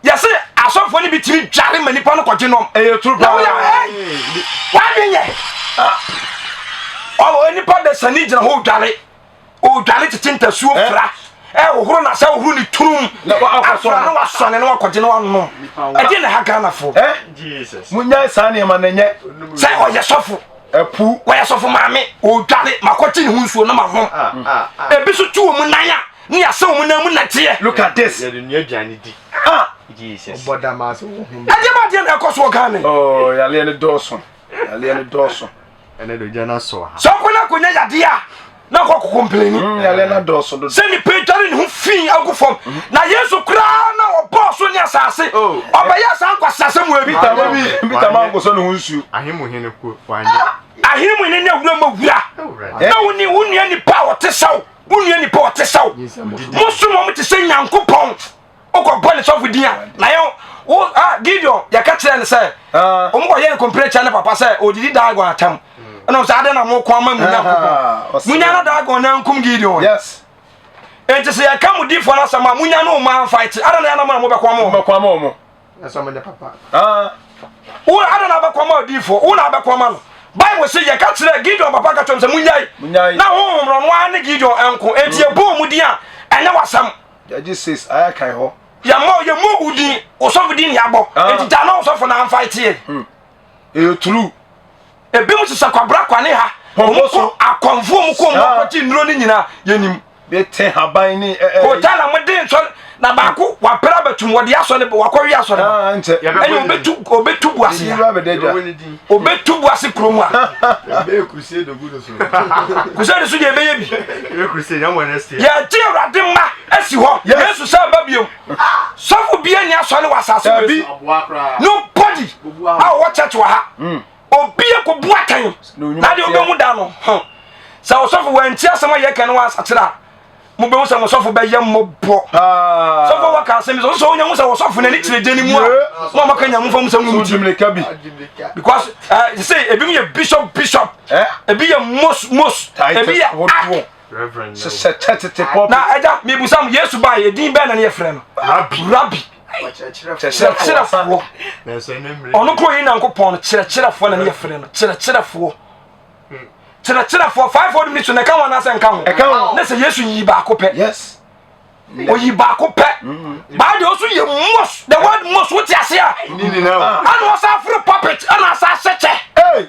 Yɛse asɔfoɔ no bi tumi dware ma nipa no kɔgye nɔm. Ɛyɛ turu Na paa. woyɛ ɛ wadwen yɛ. Ah. Ɔwɔ nipa de sani gyina hɔ odware. Odware tete ntasuo Eh? fra. Ɛhohoro na sɛ hohoro ne tunum. Na wa- akɔsɔ Afra no. na wasɔne na wakɔgye na wanom. Ɛdeɛ na ɛha Ghanafoɔ. Eh? Jesus. Munyae saa nneɛma no nyɛ. Sɛ ɔyɛ sɔfo. Ɛpu. Wɔyɛ sɔfo maame. Odware makɔgye ne ho nsuo na manom. Ah, ah, ah. Ebi so tu wɔn nan a ne yɛasɛ wɔn nan mu nɛteɛ. Look at this. Yɛde nua aduane di. Ah. Jesus. Ɛdeɛ ba deɛ na ɛkɔ so wɔ Ghana. Oh, yaleɛ no dɔɔso. Yaleɛ no dɔɔso. Ɛnɛ de ogya no asɔ ha. Sɛ ɔkɔ na akɔnya yadeɛ a na ɔkɔ kɔkɔmpleni. Mm, yaleɛ no adɔɔso dodo. Sɛ nipa adware ne ho fi agu fam. Mm. Na Yesu koraa na ɔbɔɔ so ne asase. Oh. Ɔbɛyɛ saa nkwaseasɛm wɔ bi. Peter ma bi Peter ma nkɔsɔ ne ho nsuo. Ahemuhene ko wanyɛ. Ahemuhene ne awura ma wura. Na wo ne wo nua nipa a ɔte sɛw. Wo nua nipa a ɔte sɛw. Mosom wɔn te sɛ Nyankopɔn. Wokɔbɔ ne sɔfo din a na yɛn wo ah Gideon yɛka kyerɛ no sɛ wɔn kɔ yɛ nkompere kyerɛ ne papa sɛ odidi Dagon atam ɛna ɔsɛ adɛn na mo kɔn ama mu Nyankopɔn munya na Dagon na nkum Gideon yes enti sɛ yɛka mo difoɔ no asɛm a munya no ɔmo amfa te adɛn na yɛn na mo bɛkɔ ama wɔn bɛkɔ ama wɔn ah wo adɛn na abɛkɔ ama odifoɔ wo na abɛkɔ ama no Bible sɛ yɛka kyerɛ Gideon papa ka kyerɛ sɛ munyae na honhom no ɔno ara ne Gideon ɛnko enti yɛbɔ ɔmo din a ɛnyɛ wasɛm Judges 6 ayɛ kan hɔ. Yɛmmɔ yɛmmɔ wo din osɔfo din na yɛabɔ. Ah. Enti gya na osɔfo na amfa etie. Hmm. Ɛyɛ true. Ebi mo sisa kwabra kwane ha. Pɔmpɔ Wɔn so. kɔ akɔnfo wɔn kɔ wɔn Ah. akɔgye nnuro ne nyinaa yɛnim. Bɛ te haban ne ɛ ɛ. Hotel a wɔde nsɔre na baako wapere abɛtum wɔde asɔre wakɔwe asɔre ba. Ah nkyɛ. Ɛna obetu obetu bu ase Yɛdi ya. wura bɛda dwa. Obetu bu ase kurom a. Ɛbɛyɛ crusade ogu no so. Crusade so deɛ ɛbɛyɛ bi. Ɛbɛyɛ crusade ɛwɔ next year. Yɛgye Awurade mma asi hɔ. Yes. Yesu sɛ ba biom. Sɔfo bia ni asɔre wɔ asase wei Dabi. so. Nobody a ɔwɔ church wɔ ha. Obi akɔbu atɛn. Na Na deɛ wobɛhu da no. ho. Sɛ ɔsɔfo wanti asɛm a yɛka no wansakyera a, mobɛhu sɛ mo sɔfo bɛyɛ mmɔbɔ. Sɔfo waka asɛm bi sɛ ɔsɛ ɔnya hu sɛ ɔsɔfo n'ani kyerɛ gye ne mu a mo a maka nya momfa mu sɛ mo ti because uh, sɛ ebi mu yɛ bishop bishop eh? ebi yɛ most most ebi yɛ ah hyehyɛ kyɛ tete pɔ na ɛgya mebusa mo Yesu baa yɛ din bɛn na ne yɛfrɛ no rabbi kyerɛkyerɛfoɔ ɔno kuro yi Nyankopɔn no kyerɛkyerɛfoɔ na ne yɛfrɛ no kyerɛkyerɛfoɔ kyerɛkyerɛfoɔ fivefold ministry na ɛka ho anaasɛ nka ho ɛka ho ne sɛ yesu yi baako pɛ yes oyi baako pɛ mm. baa deɛ ɔso yɛ mos the word mos wote ase a ɛna ɔsa aforo puppet ɛna asa ahyɛ kyɛ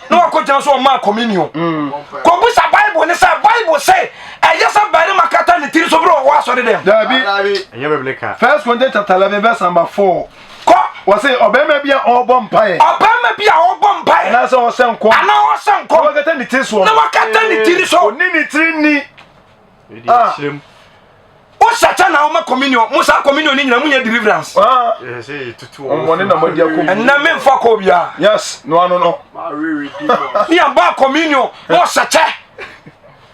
na wakɔ gyina so ɔmaa communion mm. kɔbusa bible ne sɛ bible sɛ ɛyɛ sɛ barima kata ne tiri so berɛ ɔwɔ asɔre dɛm daabi ɛnyɛ biblical first Corinthians chapter 11 verse number 4 Kɔ. Wɔse ɔbarima bi a ɔrebɔ mpaeɛ. Ɔbarima bi a ɔrebɔ mpaeɛ. Anaasɛ ɔhyɛ nkɔm. Anaa ɔhyɛ nkɔm. Na wakata ne tiri soɔ. Na wakata ne tiri so. Ɔni ne tiri ni. Ah. Wohyɛ kyɛ na woma communion. Mo saa communion ni nyina mo nyɛ deliverance. Ah. Ɔmɔne na mɔdi akɔ mu. Ɛnna memfa kɔ obiara. Yes, no ano no. Ne yɛn communion na ɔhyɛ kyɛ.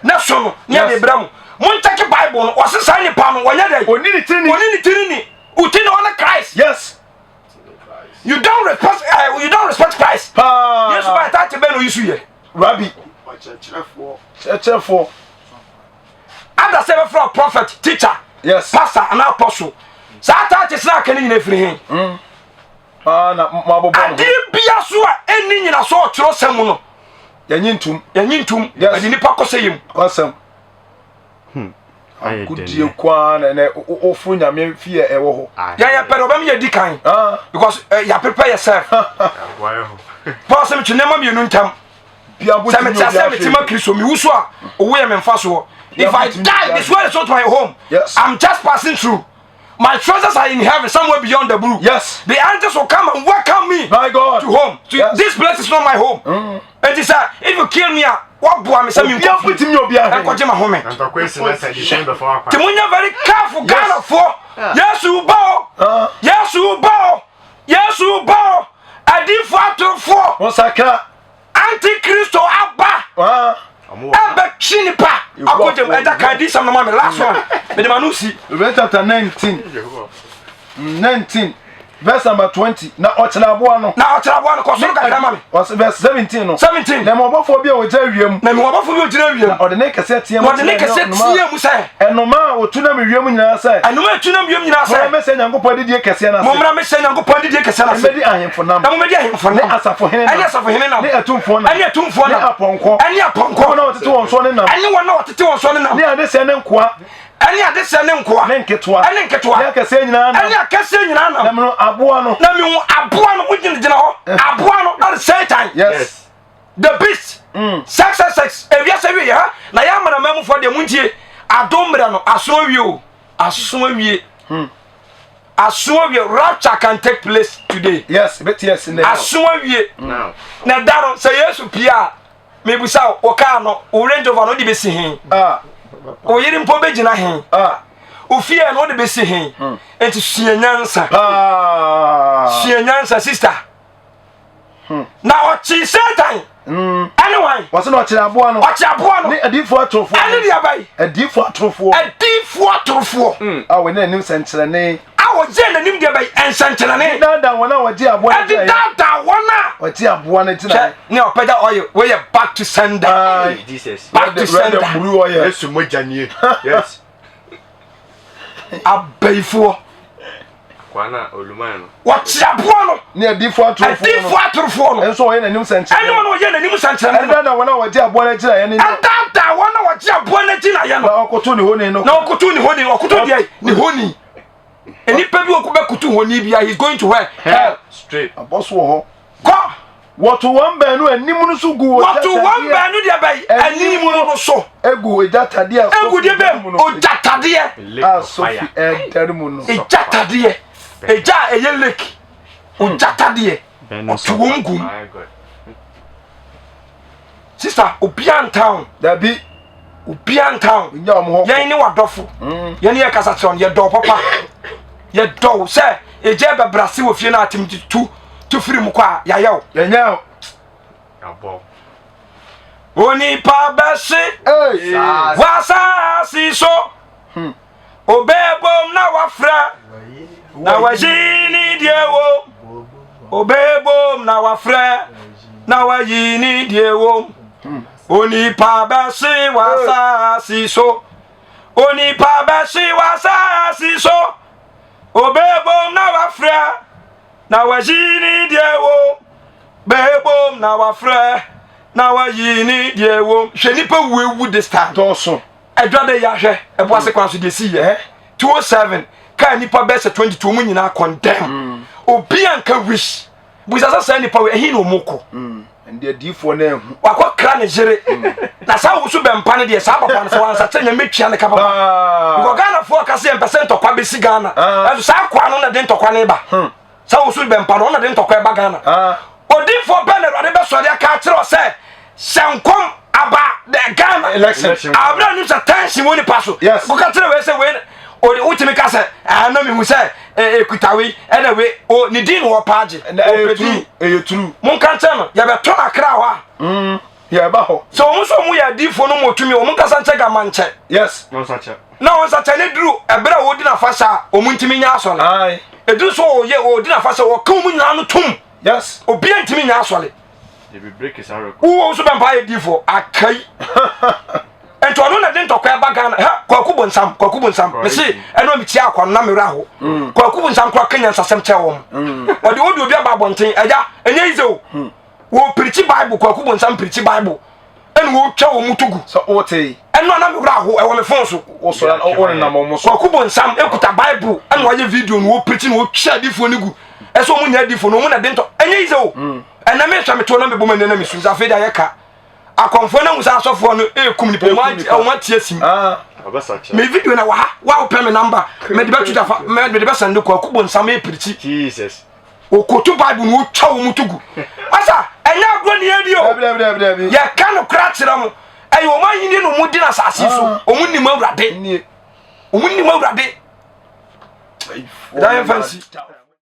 Ne so no ne yɛde brɛ mo. Monkyɛke Bible no wɔse saa nipa no wɔnyɛ dɛ. Ɔni ne tiri ni. Ɔni ne tiri ni. Uti na ɔne Christ. Yes. You don't respect uh, you don't respect Christ. Paa. Yesu ba ɛta te bɛn na oyi so yɛ. Rabbi. Ɔkyerɛkyerɛfoɔ. Kyerɛkyerɛfoɔ. Ada sɛ bɛfrɛ prophet, teacher. Yes. Pastor and apostle. Saa taa te sena aka ne nyina firi he. Mm. Paa na mo abobɔ no. Adeɛ bia so a ɛnni nyina so ɔtwerɛ sɛm mu no. Yɛnyi ntum. Yɛnyi ntum. Yes. Ɛde nipa kɔsɛ yɛ mu. Kɔsɛm. Hmm. Agodie kwaa na ɛnɛ woforo nyame fie a ɛwɔ hɔ. Yɛn yɛ pɛ de ɔbɛm yɛ di kan ah. because eh, yɛ prepare yourself. Paul sɛ metwe nneɛma mmienu ntam. Sɛ mete ase mete ma Kristo mewu so a owu yɛ me mfa soɔ. If I die, this world is not my home. Yes. I'm just passing through. My treasures are in heaven, somewhere beyond the blue. Yes. The angels will come and welcome me. My God. To home. To, yes. This place is not my home. Mm. And he said, if you kill me, what boy me say me nkɔgye ma home. Nti monyɛ very careful Ghanafoɔ. Yesu ba o. Yesu ba o. Yesu ba o. Adiifoɔ atorofoɔ. Wɔsakra. Antikristo aba. Ɛbɛtwe nipa akɔgye mu. Ɛda kan di sɛm no ma me last one. Mede ma no si. Revelation chapter 19. 19 verse number 20. Na ɔkyerɛ aboa no. Na ɔkyerɛ aboa no kɔ soro kakra ma me. Ɔsɛ verse 17 no. 17. Na mewɔ ɔbɔfoɔ bi a ɔgyina wiem. Na mewɔ ɔbɔfoɔ bi a ɔgyina wiem. Na ɔde ne kɛseɛ teɛ mu. Ɔde ne kɛseɛ teɛ mu sɛ. Ɛnoma a wɔtu nam wiem nyinaa sɛ. Ɛnoma a ɛtu nam wiem nyinaa sɛ. Mommra mmɛhyɛ Nyankopɔn adidie kɛseɛ no ase. Mommra mmɛhyɛ Nyankopɔn adidie kɛseɛ no ase. Mmɛdi ahemfo nam. Na mommɛdi ahemfo nam. Ne asafohene nam. Ɛne asafohene nam. Ne atumfoɔ nam. Ɛne atumfoɔ nam. Ne apɔnkɔ. Ɛne apɔnkɔ. Wɔn a wɔtete wɔn soɔ ne nam. Ɛne wɔn a wɔtete wɔn soɔ ne nam. Ne adesɛɛ ne nkoa. Ɛne adesɛɛ ne nkoa. Ne nketewa. Ɛne nketewa. Ne akɛseɛ nyinaa nam. Ɛne akɛseɛ nyinaa nam. Na mehunu aboa no. Na mehu aboa no. Mogyinagyina hɔ. Aboa no. That is Satan. Yes. The beast. Mm. Sex sex sex. Ewiase wie ha. Na yɛ amana mamufoɔ deɛ muntie. Adom mmerɛ no aso awie o. Aso awie. Hmm. Aso awie. Rapture can take place today. Yes, bɛti yes ne. Aso awie. Mm. Na da no sɛ Yesu pie a mebusa wo kaa no wo Range Rover no wode bɛsi he? Ah. Wo yere mpo bɛgyina he? Ah. Wo fie no wode bɛsi he? Hmm. Enti sua nyansa. Ah. Sua nyansa sister. Hmm. Na ɔkye Satan. Hmm. Ɛne wan? Wɔsɛ na ɔkyerɛ aboa no. Ɔkye aboa no. Ne adiifoɔ atorofoɔ. Ɛne deɛ abayi. Adiifoɔ atorofoɔ. Adiifoɔ atorofoɔ. Hmm. A wɔne anim sɛnkyerɛnne. A wɔgye n'anim deɛ bɛyi nsɛnkyerɛnne. Ɛde daadaa wɔn a wɔgye aboa no gyina. Ɛde daadaa wɔn a. Wɔgye aboa no gyina. Hwɛ ne ɔpɛgya ɔyɛ wɔyɛ back to sender. Jesus. Back to sender. Yesu mogya nie. Yes. Abayifoɔ. Wɔkye aboa no. Ne adiifoɔ atorofoɔ no. Adiifoɔ atorofoɔ no. Nso wɔyɛ n'anim sɛnkyerɛnne. Ɛne wɔn a wɔyɛ n'anim sɛnkyerɛnne. Ɛdaadaa wɔn a wɔgye aboa no agyinaeɛ no. Ɛdaadaa wɔn a wɔgye aboa no agyinaeɛ no. Na ɔkoto ne honi no. Na ɔkoto ne honi ɔkoto deɛ ne honi. Nnipa bi wɔkɔ bɛkoto honi bi a he is going to where? Hell. Straight. Abɔso wɔ hɔ. Kɔ. Wɔto wɔn baanu anim no so gu ogya Wɔto wɔn baanu deɛ bɛyi anim no so. Egu egya tadeɛ a Egu deɛ bɛm ogya tadeɛ. A sofi ɛdɛre mu no. Egya tadeɛ. Egya a ɛyɛ lake. Ogya tadeɛ. Ɔto wɔn gum. Sista obiara ntown. Dabi. Obiara ntown. Nya wɔn hɔ. Yɛn ne wadɔfo. Mm. Yɛn ne yɛ kasa kyerɛ wɔn yɛ dɔw papa. Yɛ dɔw sɛ egya bɛbrase wɔ fie na atem tu. tu firi mu kɔ a yɛayɛ wo. Yɛnyɛ wo. Yɛabɔ. Onipa bɛhye w'asaase so. Hmm. Obɛbom na wafrɛ na wayi ne deɛ wom. Obɛbom na wafrɛ na wayi ne deɛ wom. Hmm. Onipa bɛhye w'asaase so. Onipa bɛhye w'asaase so. Obɛbom na wafrɛ Na wayi ne deɛ wom bɛbom na wafrɛ na wayi ne deɛ wom hwɛ nipa wu ewu this time dɔɔso ɛdwa de yɛ ahwɛ ɛbo ase kwan so deɛ si yɛ 207 kaa nipa bɛɛ sɛ 22 mu nyinaa condemn mm. obi anka wish busa sɛ saa nipa wei ɛhe na ɔmo kɔ mm. Ɛnde adiyifoɔ no anhu. Wakɔ kra ne yere. Mm. Na saa wo so bɛmpa no deɛ saa papa no sɛ wansakyerɛ nyame bɛtua ne ka papa. Because Ghanafoɔ ka sɛ yɛmpɛ sɛ ntɔkwa bɛsi Ghana. Ah. Ɛnso saa akoa no na de ntɔkwa no ba. Hmm. Sɛ wo so bɛmpa no ɔna de ntɔkwa ɛba Ghana. Ah. Odiyifoɔ bɛn na Awurade bɛsɔre aka akyerɛ sɛ hyɛ nkɔm aba Ghana. Election. Abira nim sɛ tension wɔ nipa so. Yes. Kɔka kyerɛ wei sɛ wei wotumi ka sɛ ɛna mehu sɛ ekuta wei ɛna wei o ne din na wɔpaagye ɔpɛ din ɛyɛ turu monka nkyɛn no yɛbɛtɔ no akra hɔ a mm, yɛba hɔ sɛ wɔn nso wɔn yɛ adiifoɔ no mu otumi wɔn nkasa nkyɛ gama nkyɛ yes na wɔn nsa kyɛ ne duru ɛberɛ a wɔdi n'afahyɛ a wɔn ntumi nyɛ asɔre ɛduru so wɔyɛ wɔdi n'afahyɛ wɔka wɔn nyinaa no tom yes obiara ntumi nyɛ asɔre wowɔ nso bɛmpa ayɛ diifoɔ akai nti ɔno na de ntɔkwa ɛba Ghana ha kwaku bonsam kwaku bonsam mese ɛno metia akwa no na merɛ aho mm. kwaku bonsam kora ka nyansasɛm kyerɛ wɔn mm. ɔde wode obi aba abɔnten agya ɛnyɛ yize o mm. wɔ pirikyi bible kwaku bonsam pirikyi bible. Ɛna wɔtwa wɔn mu to gu. Sɛ wote yi. Ɛno a na me werɛ aho ɛwɔ me phone so. Wosɔre a wonenam wɔn so. Kwaku Bonsam ekuta Bible ɛna wayɛ video na wɔpirikyi na wɔtwa adiifoɔ no gu. Ɛsɛ wɔn nyɛ adiifoɔ no wɔn na de ntɔ. Ɛnyɛ yi sɛ o. Mm. Ɛna me hwɛ me to na me bɔ m'ani na me su sɛ afei de ayɛ ka. Akɔmfoɔ no ahu sɛ asɔfoɔ no ɛrekum nipa wɔn ate asim. Ah. Me video na wɔ ha wa wopɛ me namba mede bɛto gya fa mede bɛsɛnde Kwaku Bonsam ɛpirikyi. Jesus. Okoto Bible na otwa wɔn to gu. Asa ɛnyɛ agorɔ ne yɛdi o. Yɛka no kora kyerɛ mo. Ɛyɛ wɔn ahenni na wɔn di na asase so. Ah. Wɔn nim awurade. Wɔn nim awurade. Ɛda yɛn fa nsi.